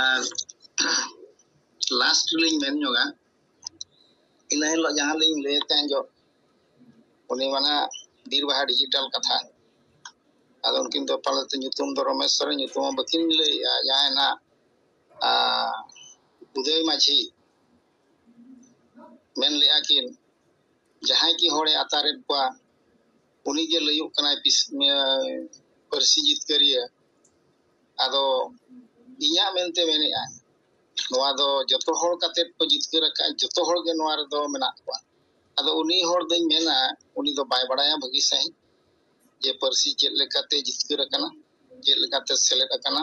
ᱟᱨ ᱞᱟᱥᱴ ᱨᱮᱞᱤᱧ ᱢᱮᱱ ᱧᱚᱜᱟ, ᱤᱱᱟᱹ ᱦᱤᱞᱳᱜ ᱡᱟᱦᱟᱸ ᱞᱤᱧ ᱞᱟᱹᱭᱮᱫ ᱛᱟᱦᱮᱸ ᱡᱚᱜ, ᱩᱱᱤ ᱢᱟ ᱱᱟᱦᱟᱜ ᱵᱤᱨ ᱵᱟᱦᱟ ᱰᱤᱡᱤᱴᱟᱞ ᱠᱟᱛᱷᱟ᱾ ᱟᱫᱚ ᱩᱱᱠᱤᱱ ᱫᱚ ᱯᱟᱞᱮ ᱛᱮ ᱧᱩᱛᱩᱢ ᱫᱚ ᱨᱚᱢᱮᱥ ᱥᱚᱨᱮᱱ ᱧᱩᱛᱩᱢ ᱦᱚᱸ ᱵᱟᱹᱠᱤᱱ ᱞᱟᱹᱭᱮᱜᱼᱟ, ᱡᱟᱦᱟᱸᱭ ᱱᱟᱦᱟᱜ ᱟᱨ ᱩᱫᱚᱭ ᱢᱟᱹᱡᱷᱤ ᱢᱮᱱ ᱞᱮᱜᱼᱟ ᱠᱤᱱ, ᱡᱟᱦᱟᱸᱭ ᱠᱤ ᱦᱚᱲᱮ ᱟᱛᱟᱨᱮᱫ ᱠᱚᱣᱟ, ᱩᱱᱤᱜᱮ ᱞᱟᱹᱭᱚᱜ ᱠᱟᱱᱟᱭ ᱯᱤᱥ-, ᱮ, ᱯᱟᱹᱨᱥᱤ ᱡᱤᱛᱠᱟᱹᱨᱤᱭᱟᱹ᱾ ᱟᱫᱚ ᱤᱧᱟᱹᱜ ᱢᱮᱱᱛᱮ ᱢᱮᱱᱮᱜᱼᱟ, ᱱᱚᱣᱟ ᱫᱚ ᱡᱚᱛᱚ ᱦᱚᱲ ᱠᱟᱛᱮᱫ ᱠᱚ ᱡᱤᱛᱠᱟᱹᱨ ᱟᱠᱟᱫᱼᱟ, ᱡᱚᱛᱚ ᱦᱚᱲ ᱜᱮ ᱱᱚᱣᱟ ᱨᱮᱫᱚ ᱢᱮᱱᱟᱜ ᱠᱚᱣᱟ᱾ ᱟᱫᱚ ᱩᱱᱤ ᱦᱚᱲ ᱫᱚᱧ ᱢᱮᱱᱟ, ᱩᱱᱤ ᱫᱚ ᱵᱟᱭ ᱵᱟᱲᱟᱭᱟ ᱵᱷᱟᱹᱜᱤ ᱥᱟᱺᱦᱤᱡ ᱡᱮ ᱯᱟᱹᱨᱥᱤ ᱪᱮᱫ ᱞᱮᱠᱟᱛᱮ ᱡᱤᱛᱠᱟᱹᱨ ᱟᱠᱟᱱᱟ, ᱪᱮᱫ ᱞᱮᱠᱟᱛᱮ ᱥᱮᱞᱮᱫ ᱟᱠᱟᱱᱟ᱾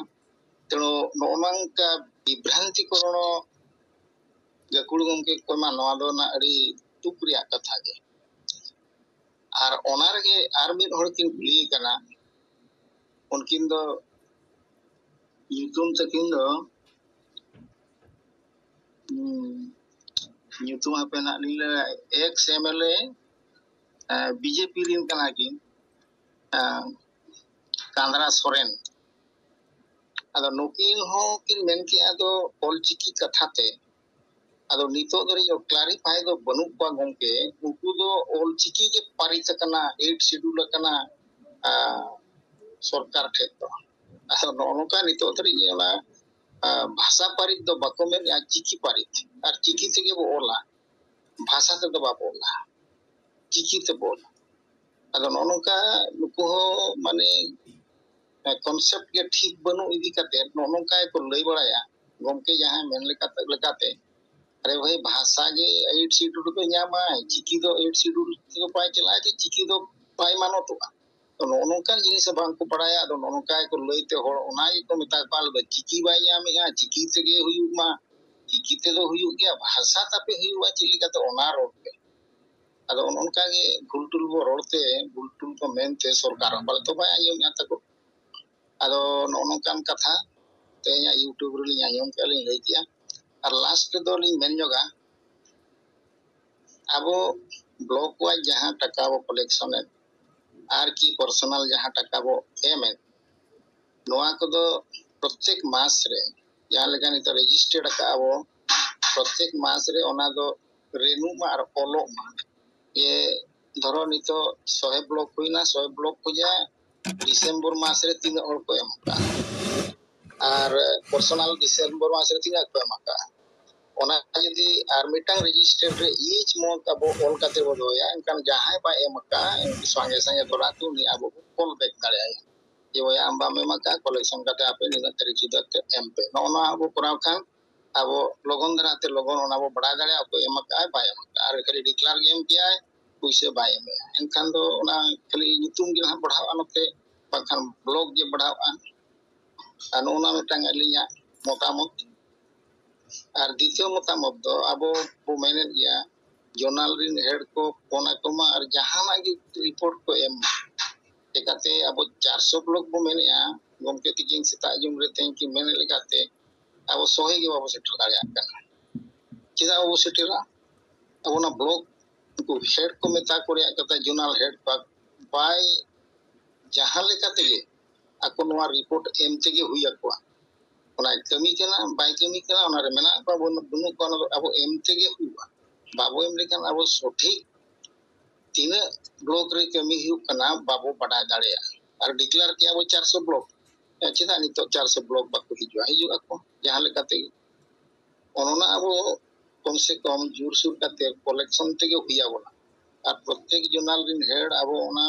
ᱛᱮᱬᱩ ᱱᱚᱜᱼᱚ ᱱᱚᱝᱠᱟ ᱵᱤᱵᱷᱨᱟᱱᱛᱤᱠᱚᱨᱚᱱᱚ ᱜᱟᱹᱠᱷᱩᱲ ᱜᱚᱢᱠᱮ ᱠᱚ ᱮᱢᱟ, ᱱᱚᱣᱟ ᱫᱚ ᱱᱟᱜ ᱟᱹᱰᱤ ᱫᱩᱠ ᱨᱮᱭᱟᱜ ᱠᱟᱛᱷᱟ ᱜᱮ᱾ ᱟᱨ ᱚᱱᱟ ᱨᱮᱜᱮ ᱟᱨ ᱢᱤᱫ ᱦᱚᱲ ᱠᱤᱱ ᱠᱩᱞᱤᱭᱮ ᱠᱟᱱᱟ, ᱩᱱᱠᱤᱱ ᱫᱚ ᱧᱩᱛᱩᱢ ᱛᱟᱹᱠᱤᱱ ᱫᱚ, ᱦᱩᱸ, ᱧᱩᱛᱩᱢ ᱦᱟᱯᱮ ᱱᱟᱜ ᱞᱤᱧ ᱞᱟᱹᱭᱟ, X M L A, A, B J P ᱨᱤᱱ ᱠᱟᱱᱟ ᱠᱤᱱ, ᱮ, ᱠᱟᱸᱫᱽᱨᱟ ᱥᱚᱨᱮᱱ᱾ ᱟᱫᱚ ᱱᱩᱠᱤᱱ ᱦᱚᱸ ᱠᱤᱱ ᱢᱮᱱ ᱠᱮᱜᱼᱟ ᱫᱚ ᱚᱞᱪᱤᱠᱤ ᱠᱟᱛᱷᱟ ᱛᱮ᱾ ᱟᱫᱚ ᱱᱤᱛᱚᱜ ᱫᱷᱟᱹᱨᱤᱡ clarify ᱫᱚ ᱵᱟᱹᱱᱩᱜ ᱠᱚᱣᱟ ᱜᱚᱢᱠᱮ, ᱩᱱᱠᱩ ᱫᱚ ᱚᱞᱪᱤᱠᱤ ᱜᱮ ᱯᱟᱹᱨᱤᱥ ᱟᱠᱟᱱᱟ, eighth schedule ᱟᱠᱟᱱᱟ, ᱟ, ᱥᱚᱨᱠᱟᱨ ᱴᱷᱮᱱ ᱫᱚ᱾ ᱟᱫᱚ ᱱᱚᱜᱼᱚ ᱱᱚᱝᱠᱟ ᱱᱤᱛᱚᱜ ᱫᱷᱟᱹᱨᱤᱡ ᱚᱱᱟ ᱵᱷᱟᱥᱟ ᱯᱟᱹᱨᱤᱛ ᱫᱚ ᱵᱟᱠᱚ ᱢᱮᱱᱮᱫᱼᱟ ᱪᱤᱠᱤ ᱯᱟᱹᱨᱤᱛ, ᱟᱨ ᱪᱤᱠᱤ ᱛᱮᱜᱮ ᱵᱚ ᱚᱞᱟ, ᱵᱷᱟᱥᱟ ᱛᱮᱫᱚ ᱵᱟᱵᱚ ᱚᱞᱟ, ᱪᱤᱠᱤ ᱛᱮᱵᱚ ᱚᱞᱟ᱾ ᱟᱫᱚ ᱱᱚᱜᱼᱚ ᱱᱚᱝᱠᱟ ᱱᱩᱠᱩ ᱦᱚᱸ ᱢᱟᱱᱮ ᱠᱚᱱᱥᱮᱯᱴ ᱜᱮ ᱴᱷᱤᱠ ᱵᱟᱹᱱᱩᱜ ᱤᱫᱤ ᱠᱟᱛᱮ ᱱᱚᱜᱼᱚ ᱱᱚᱝᱠᱟ ᱜᱮᱠᱚ ᱞᱟᱹᱭ ᱵᱟᱲᱟᱭᱟ᱾ ᱜᱚᱢᱠᱮ ᱡᱟᱦᱟᱸᱭ ᱢᱮᱱ ᱞᱮᱠᱟᱛᱮ, ᱞᱮᱠᱟᱛᱮ ᱟᱨᱮ ᱵᱷᱟᱹᱭ, ᱵᱷᱟᱥᱟ ᱜᱮ ᱮᱭᱤᱴ ᱥᱤᱰᱩᱞ ᱨᱮᱫᱚ ᱧᱟᱢᱟᱭ, ᱪᱤᱠᱤ ᱫᱚ ᱮᱭᱤᱴ ᱥᱤᱰᱩᱞ ᱛᱮᱫᱚ ᱵᱟᱭ ᱪᱟᱞᱟᱜᱼᱟ, ᱡᱮ ᱪᱤᱠᱤ ᱫᱚ ᱵᱟᱭ ᱢᱟᱱᱚᱛᱚᱜᱼᱟ᱾ ᱛᱚ ᱱᱚᱜᱼᱚ ᱱᱚᱝᱠᱟᱱ ᱡᱤᱱᱤᱥ ᱦᱚᱸ ᱵᱟᱝ ᱠᱚ ᱵᱟᱲᱟᱭᱟ᱾ ᱟᱫᱚ ᱱᱚᱜᱼᱚ ᱱᱚᱝᱠᱟ ᱜᱮᱠᱚ ᱞᱟᱹᱭ ᱛᱮ ᱦᱚᱲ ᱚᱱᱟ ᱜᱮᱠᱚ ᱢᱮᱛᱟ ᱠᱚᱣᱟ, "ᱟᱞᱮ ᱫᱚ ᱪᱤᱠᱤ ᱵᱟᱭ ᱧᱟᱢᱮᱜᱼᱟ, ᱪᱤᱠᱤ ᱛᱮᱜᱮ ᱦᱩᱭᱩᱜ ᱢᱟ, ᱪᱤᱠᱤ ᱛᱮᱫᱚ ᱦᱩᱭᱩᱜ ᱜᱮᱭᱟ, ᱵᱷᱟᱥᱟ ᱛᱟᱯᱮ ᱦᱩᱭᱩᱜᱼᱟ ᱪᱮᱫ ᱞᱮᱠᱟᱛᱮ, ᱚᱱᱟ ᱨᱚᱲ ᱯᱮ᱾" ᱟᱫᱚ ᱚᱱᱮ ᱚᱱᱠᱟ ᱜᱮ ᱵᱷᱩᱞ ᱴᱩᱞ ᱵᱚ ᱨᱚᱲ ᱛᱮ, ᱵᱷᱩᱞ ᱴᱩᱞ ᱠᱚ ᱢᱮᱱ ᱛᱮ ᱥᱚᱨᱠᱟᱨ ᱦᱚᱸ ᱯᱟᱞᱮ ᱛᱚ ᱵᱟᱭ ᱟᱸᱡᱚᱢᱮᱜᱼᱟ ᱛᱟᱠᱚ᱾ ᱟᱫᱚ ᱱᱚᱜᱼᱚ ᱱᱚᱝᱠᱟᱱ ᱠᱟᱛᱷᱟ ᱛᱮᱦᱮᱧᱟᱜ YouTube ᱨᱮᱞᱤᱧ ᱟᱸᱡᱚᱢ ᱠᱮᱜᱼᱟ, ᱞᱤᱧ ᱞᱟᱹᱭ ᱠᱮᱜᱼᱟ᱾ ᱟᱨ ᱞᱟᱥᱴ ᱨᱮᱫᱚ ᱞᱤᱧ ᱢᱮᱱ ᱧᱚᱜᱟ, ᱟᱵᱚ ᱵᱞᱚᱠ ᱣᱟᱭᱤᱡ ᱡᱟᱦᱟᱸ ᱴᱟᱠᱟ ᱵᱚ ᱠᱟᱞᱮᱠᱥᱚᱱ ᱮᱫ, ᱟᱨ ᱠᱤ ᱯᱟᱨᱥᱚᱱᱟᱞ ᱡᱟᱦᱟᱸ ᱴᱟᱠᱟ ᱵᱚ ᱮᱢ ᱮᱫ, ᱱᱚᱣᱟ ᱠᱚᱫᱚ ᱯᱨᱚᱛᱮᱠ ᱢᱟᱥ ᱨᱮ, ᱡᱟᱦᱟᱸ ᱞᱮᱠᱟ ᱱᱤᱛᱚᱜ ᱨᱮᱡᱤᱥᱴᱟᱨ ᱟᱠᱟᱫ ᱟᱵᱚ, ᱯᱨᱚᱛᱮᱠ ᱢᱟᱥ ᱨᱮ ᱚᱱᱟ ᱫᱚ ᱨᱮᱱᱩᱜ ᱢᱟ ᱟᱨ ᱚᱞᱚᱜ ᱢᱟ᱾ ᱡᱮ ᱫᱷᱚᱨᱚ ᱱᱤᱛᱚᱜ ᱥᱚᱦᱮ ᱵᱞᱚᱠ ᱦᱩᱭᱱᱟ, ᱥᱚᱦᱮ ᱵᱞᱚᱠ ᱠᱷᱚᱱᱟᱜ ᱰᱤᱥᱮᱢᱵᱚᱨ ᱢᱟᱥ ᱨᱮ ᱛᱤᱱᱟᱹᱜ ᱦᱚᱲ ᱠᱚ ᱮᱢ ᱟᱠᱟᱫᱼᱟ, ᱟᱨ ᱯᱟᱨᱥᱚᱱᱟᱞ ᱰᱤᱥᱮᱢᱵᱚᱨ ᱢᱟᱥ ᱨᱮ ᱛᱤᱱᱟᱹᱜ ᱠᱚ ᱮᱢ ᱟᱠᱟᱫᱼᱟ, ᱚᱱᱟ ᱡᱩᱫᱤ ᱟᱨ ᱢᱤᱫᱴᱟᱝ ᱨᱮᱡᱤᱥᱴᱟᱨ ᱨᱮ ᱤᱪ ᱢᱚᱱᱛᱷ ᱟᱵᱚ ᱚᱞ ᱠᱟᱛᱮ ᱵᱚ ᱫᱚᱦᱚᱭᱟ, ᱮᱱᱠᱷᱟᱱ ᱡᱟᱦᱟᱸᱭ ᱵᱟᱭ ᱮᱢ ᱟᱠᱟᱫᱼᱟ, ᱥᱚᱸᱜᱮ ᱥᱚᱸᱜᱮ ᱫᱷᱚᱨᱟ ᱛᱮ ᱩᱱᱤ ᱟᱵᱚ ᱵᱚ ᱠᱚᱞ ᱵᱮᱠ ᱫᱟᱲᱮᱭᱟᱭᱟ᱾ ᱡᱮ, "ᱵᱚᱭᱦᱟ, ᱟᱢ ᱵᱟᱢ ᱮᱢ ᱟᱠᱟᱫᱼᱟ, ᱠᱟᱞᱮᱠᱥᱚᱱ ᱠᱟᱛᱮ ᱟᱯᱮ ᱱᱤᱱᱟᱹᱜ ᱛᱟᱹᱨᱤᱠᱷ ᱥᱩᱫᱷᱟᱹ ᱛᱮ ᱮᱢ ᱯᱮ᱾" ᱱᱚᱜᱼᱚ ᱱᱚᱣᱟ ᱟᱵᱚ ᱠᱚᱨᱟᱣ ᱠᱷᱟᱱ ᱟᱵᱚ ᱞᱚᱜᱚᱱ ᱫᱷᱟᱨᱟ ᱛᱮ ᱞᱚᱜᱚᱱ ᱚᱱᱟ ᱵᱚ ᱵᱟᱲᱟᱭ ᱫᱟᱲᱮᱭᱟᱜᱼᱟ, ᱚᱠᱚᱭ ᱮᱢ ᱟᱠᱟᱫᱼᱟᱭ, ᱵᱟᱭ ᱮᱢ ᱟᱠᱟᱫᱼᱟ᱾ ᱟᱨ ᱠᱷᱟᱹᱞᱤ ᱰᱤᱠᱞᱟᱨ ᱜᱮ ᱮᱢ ᱠᱮᱜᱼᱟᱭ, ᱯᱩᱭᱥᱟᱹ ᱵᱟᱭ ᱮᱢᱮᱜᱼᱟ, ᱮᱱᱠᱷᱟᱱ ᱫᱚ ᱚᱱᱟ ᱠᱷᱟᱹᱞᱤ ᱧᱩᱛᱩᱢ ᱜᱮ ᱱᱟᱦᱟᱜ ᱵᱟᱲᱦᱟᱜᱼᱟ ᱱᱚᱛᱮ, ᱵᱟᱝᱠᱷᱟᱱ ᱵᱞᱚᱠ ᱜᱮ ᱵᱟᱲᱦᱟᱜᱼᱟ᱾ ᱟᱨ ᱱᱚᱜᱼᱚ ᱱᱚᱣᱟ ᱢᱤᱫᱴᱟᱝ ᱟᱹᱞᱤᱧᱟᱜ ᱢᱚᱛᱟᱢᱚᱛ᱾ ᱟᱨ ᱫᱤᱛᱤᱭᱚ ᱢᱚᱛᱟᱢᱚᱛ ᱫᱚ ᱟᱵᱚ ᱵᱚ ᱢᱮᱱᱮᱫ ᱜᱮᱭᱟ, ᱡᱚᱱᱟᱞ ᱨᱤᱱ ᱦᱮᱰ ᱠᱚ ᱯᱷᱳᱱ ᱟᱠᱚ ᱢᱟ ᱟᱨ ᱡᱟᱦᱟᱱᱟᱜ ᱜᱮ ᱨᱤᱯᱳᱨᱴ ᱠᱚ ᱮᱢ ᱢᱟ᱾ ᱪᱮᱠᱟᱛᱮ ᱟᱵᱚ ᱪᱟᱨᱥᱚ ᱵᱞᱚᱠ ᱵᱚ ᱢᱮᱱᱮᱫᱼᱟ, ᱜᱚᱢᱠᱮ ᱛᱤᱠᱤᱱ ᱥᱮᱛᱟᱜ ᱡᱩᱢ ᱨᱮ ᱛᱮᱦᱮᱧ ᱠᱤᱱ ᱢᱮᱱᱮᱫ ᱞᱮᱠᱟᱛᱮ ᱟᱵᱚ ᱥᱚᱦᱮ ᱜᱮ ᱵᱟᱵᱚ ᱥᱮᱴᱮᱨ ᱫᱟᱲᱮᱭᱟᱜ ᱠᱟᱱᱟ᱾ ᱪᱮᱫᱟᱜ ᱵᱟᱵᱚ ᱥᱮᱴᱮᱨᱟ? ᱟᱵᱚ ᱚᱱᱟ ᱵᱞᱚᱠ ᱩᱱᱠᱩ ᱦᱮᱰ ᱠᱚ ᱢᱮᱛᱟ ᱠᱚ ᱨᱮᱭᱟᱜ ᱠᱟᱛᱷᱟ, ᱡᱚᱱᱟᱞ ᱦᱮᱰ ᱵᱟ-, ᱵᱟᱭ ᱡᱟᱦᱟᱸ ᱞᱮᱠᱟ ᱛᱮᱜᱮ ᱟᱠᱚ ᱱᱚᱣᱟ ᱨᱤᱯᱳᱨᱴ ᱮᱢ ᱛᱮᱜᱮ ᱦᱩᱭ ᱟᱠᱚᱣᱟ᱾ ᱚᱱᱟᱭ ᱠᱟᱹᱢᱤ ᱠᱟᱱᱟ, ᱵᱟᱭ ᱠᱟᱹᱢᱤ ᱠᱟᱱᱟ, ᱚᱱᱟᱨᱮ ᱢᱮᱱᱟᱜ ᱠᱚᱣᱟ, ᱵᱟᱹᱱᱩᱜ, ᱵᱟᱹᱱᱩᱜ ᱠᱚᱣᱟ, ᱚᱱᱟ ᱫᱚ ᱟᱵᱚ ᱮᱢ ᱛᱮᱜᱮ ᱦᱩᱭᱩᱜᱼᱟ᱾ ᱵᱟᱵᱚ ᱮᱢ ᱞᱮᱠᱷᱟᱱ ᱟᱵᱚ ᱥᱚᱴᱷᱤᱠ ᱛᱤᱱᱟᱹᱜ ᱵᱞᱚᱠ ᱨᱮ ᱠᱟᱹᱢᱤ ᱦᱩᱭᱩᱜ ᱠᱟᱱᱟ ᱵᱟᱵᱚ ᱵᱟᱰᱟᱭ ᱫᱟᱲᱮᱭᱟᱜᱼᱟ᱾ ᱟᱨ ᱰᱤᱠᱞᱟᱨ ᱠᱮᱜᱼᱟ ᱵᱚ ᱪᱟᱨᱥᱚ ᱵᱞᱚᱠ, ᱪᱮᱫᱟᱜ ᱱᱤᱛᱚᱜ ᱪᱟᱨ ᱥᱮ ᱵᱞᱚᱠ ᱵᱟᱠᱚ ᱦᱤᱡᱩᱜᱼᱟ? ᱦᱤᱡᱩᱜ ᱟᱠᱚ ᱡᱟᱦᱟᱸ ᱞᱮᱠᱟᱛᱮ᱾ ᱚᱱᱟ ᱟᱵᱚ ᱠᱚᱢ ᱥᱮ ᱠᱚᱢ ᱡᱳᱨᱥᱳᱨ ᱠᱟᱛᱮ ᱠᱚᱞᱮᱠᱥᱚᱱ ᱛᱮᱜᱮ ᱦᱩᱭ ᱟᱵᱚᱱᱟ᱾ ᱟᱨ ᱯᱨᱚᱛᱮᱠ ᱡᱚᱱᱟᱞ ᱨᱤᱱ ᱦᱮᱰ ᱟᱵᱚ ᱚᱱᱟ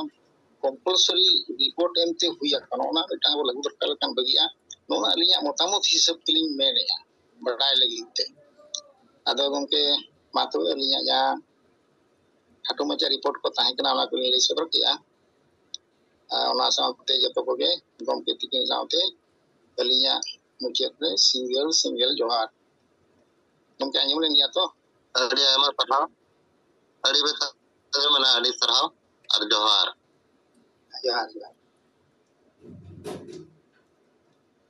ᱠᱚᱢᱯᱟᱞᱥᱟᱨᱤ ᱨᱤᱯᱳᱨᱴ ᱮᱢᱛᱮ ᱦᱩᱭ ᱟᱠᱟᱱᱟ, ᱚᱱᱟ ᱢᱤᱫᱴᱟᱝ ᱟᱵᱚ ᱞᱟᱹᱜᱩ ᱫᱚᱨᱠᱟᱨ ᱞᱮᱠᱷᱟᱱ ᱵᱷᱟᱹᱜᱤᱜᱼᱟ᱾ ᱱᱚᱣᱟ ᱟᱹᱞᱤᱧᱟᱜ ᱢᱚᱛᱟᱢᱚᱛ ᱦᱤᱥᱟᱹᱵ ᱛᱮᱞᱤᱧ ᱢᱮᱱᱮᱫᱼᱟ, ᱵᱟᱰᱟᱭ ᱞᱟᱹᱜᱤᱫ ᱛᱮ᱾ ᱟᱫᱚ ᱜᱚᱢᱠᱮ, ᱢᱟ ᱛᱚᱵᱮ ᱟᱹᱞᱤᱧᱟᱜ ᱡᱟᱦᱟᱸ ᱠᱷᱟᱴᱚ ᱢᱟᱪᱷᱟ ᱨᱤᱯᱳᱨᱴ ᱠᱚ ᱛᱟᱦᱮᱸ ᱠᱟᱱᱟ, ᱚᱱᱟ ᱠᱚᱞᱤᱧ ᱞᱟᱹᱭ ᱥᱚᱫᱚᱨ ᱠᱮᱫᱼᱟ᱾ ᱟᱨ ᱚᱱᱟ ᱥᱟᱶᱛᱮ ᱡᱚᱛᱚ ᱠᱚᱜᱮ ᱜᱚᱢᱠᱮ ᱛᱤᱠᱤᱱ ᱥᱟᱶᱛᱮ ᱟᱹᱞᱤᱧᱟᱜ ᱢᱩᱪᱟᱹᱫ ᱨᱮ ᱥᱤᱸᱜᱮᱞ ᱥᱤᱸᱜᱮᱞ ᱡᱚᱦᱟᱨ᱾ ᱜᱚᱢᱠᱮ, ᱟᱸᱡᱚᱢ ᱞᱮᱱ ᱜᱮᱭᱟ ᱛᱚ? ᱟᱹᱰᱤ ᱟᱭᱢᱟ ᱥᱟᱨᱦᱟᱣ, ᱟᱹᱰᱤ ᱵᱮᱥ ᱟᱸᱡᱚᱢ ᱮᱱᱟ, ᱟᱹᱰᱤ ᱥᱟᱨᱦᱟᱣ ᱟᱨ ᱡᱚᱦᱟᱨ᱾ ᱡᱚᱦᱟᱨ, ᱡᱚᱦᱟᱨ᱾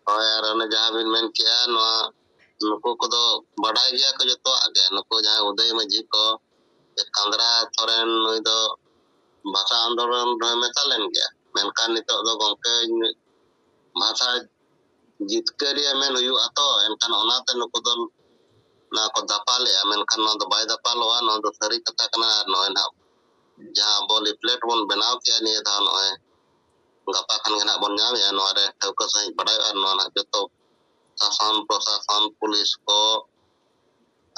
ᱦᱳᱭ, ᱟᱨ ᱚᱱᱮ ᱡᱟᱦᱟᱸ ᱵᱤᱱ ᱢᱮᱱ ᱠᱮᱜᱼᱟ, ᱱᱚᱣᱟ ᱱᱩᱠᱩ ᱠᱚᱫᱚ ᱵᱟᱰᱟᱭ ᱜᱮᱭᱟ ᱠᱚ ᱡᱚᱛᱚᱣᱟᱜ ᱜᱮ᱾ ᱱᱩᱠᱩ ᱡᱟᱦᱟᱸᱭ ᱩᱫᱟᱹᱭ ᱢᱟᱹᱡᱷᱤ ᱠᱚ, ᱠᱟᱸᱫᱽᱨᱟ ᱥᱚᱨᱮᱱ, ᱱᱩᱭ ᱫᱚ ᱵᱷᱟᱥᱟ ᱟᱱᱫᱳᱞᱚᱱ ᱨᱮᱦᱚᱸ ᱢᱮᱥᱟ ᱞᱮᱱ ᱜᱮᱭᱟ, ᱢᱮᱱᱠᱷᱟᱱ ᱱᱤᱛᱚᱜ ᱫᱚ ᱜᱚᱢᱠᱮ ᱵᱷᱟᱥᱟ ᱡᱤᱛᱠᱟᱹᱨᱤᱭᱟᱹ ᱢᱮᱱ ᱦᱩᱭᱩᱜᱼᱟ ᱛᱚ, ᱮᱱᱠᱷᱟᱱ ᱚᱱᱟᱛᱮ ᱱᱩᱠᱩ ᱫᱚ ᱱᱚᱣᱟ ᱠᱚ ᱫᱟᱯᱟᱞᱮᱜᱼᱟ, ᱢᱮᱱᱠᱷᱟᱱ ᱱᱚᱣᱟ ᱫᱚ ᱵᱟᱭ ᱫᱟᱯᱟᱞᱚᱜᱼᱟ᱾ ᱱᱚᱣᱟ ᱫᱚ ᱥᱟᱹᱨᱤ ᱠᱟᱛᱷᱟ ᱠᱟᱱᱟ᱾ ᱟᱨ ᱱᱚᱜᱼᱚᱭ ᱱᱟᱦᱟᱜ ᱡᱟᱦᱟᱸ ᱟᱵᱚ ᱞᱤᱯᱞᱮᱴ ᱵᱚᱱ ᱵᱮᱱᱟᱣ ᱠᱮᱜᱼᱟ ᱱᱤᱭᱟᱹ ᱫᱷᱟᱣ, ᱱᱚᱜᱼᱚᱭ ᱜᱟᱯᱟ ᱠᱷᱟᱱ ᱜᱮ ᱱᱟᱦᱟᱜ ᱵᱚᱱ ᱧᱟᱢᱮᱜᱼᱟ᱾ ᱱᱚᱣᱟ ᱨᱮ ᱴᱷᱟᱹᱣᱠᱟᱹ ᱥᱟᱺᱦᱤᱡ ᱵᱟᱰᱟᱭᱚᱜᱼᱟ᱾ ᱟᱨ ᱱᱚᱣᱟ ᱱᱟᱦᱟᱜ ᱡᱚᱛᱚ ᱥᱟᱥᱚᱱ ᱯᱨᱚᱥᱟᱥᱚᱱ, ᱯᱩᱞᱤᱥ ᱠᱚ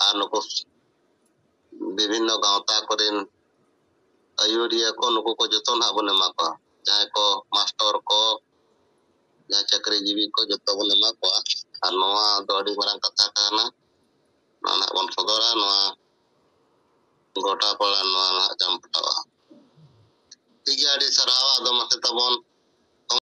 ᱟᱨ ᱱᱩᱠᱩ ᱵᱤᱵᱷᱤᱱᱱᱚ ᱜᱟᱶᱛᱟ ᱠᱚᱨᱮᱱ ᱟᱹᱭᱩᱨᱤᱭᱟᱹ ᱠᱚ, ᱱᱩᱠᱩ ᱠᱚ ᱡᱚᱛᱚ ᱱᱟᱦᱟᱜ ᱵᱚᱱ ᱮᱢᱟ ᱠᱚᱣᱟ, ᱡᱟᱦᱟᱸᱭ ᱠᱚ ᱢᱟᱥᱴᱚᱨ ᱠᱚ, ᱡᱟᱦᱟᱸᱭ ᱪᱟᱹᱠᱨᱤ ᱡᱤᱵᱤ ᱠᱚ, ᱡᱚᱛᱚ ᱵᱚᱱ ᱮᱢᱟ ᱠᱚᱣᱟ᱾ ᱟᱨ ᱱᱚᱣᱟ ᱫᱚ ᱟᱹᱰᱤ ᱢᱟᱨᱟᱝ ᱠᱟᱛᱷᱟ ᱠᱟᱱᱟ, ᱱᱚᱣᱟ ᱱᱟᱦᱟᱜ ᱵᱚᱱ ᱥᱚᱫᱚᱨᱟ, ᱱᱚᱣᱟ ᱜᱚᱴᱟ ᱯᱟᱲᱟ ᱱᱚᱣᱟ ᱱᱟᱦᱟᱜ ᱡᱟᱢᱯᱟᱴᱟᱣᱟ᱾ ᱴᱷᱤᱠ ᱜᱮᱭᱟ, ᱟᱹᱰᱤ ᱥᱟᱨᱦᱟᱣ᱾ ᱟᱫᱚ ᱢᱟᱥᱮ ᱛᱟᱵᱚᱱ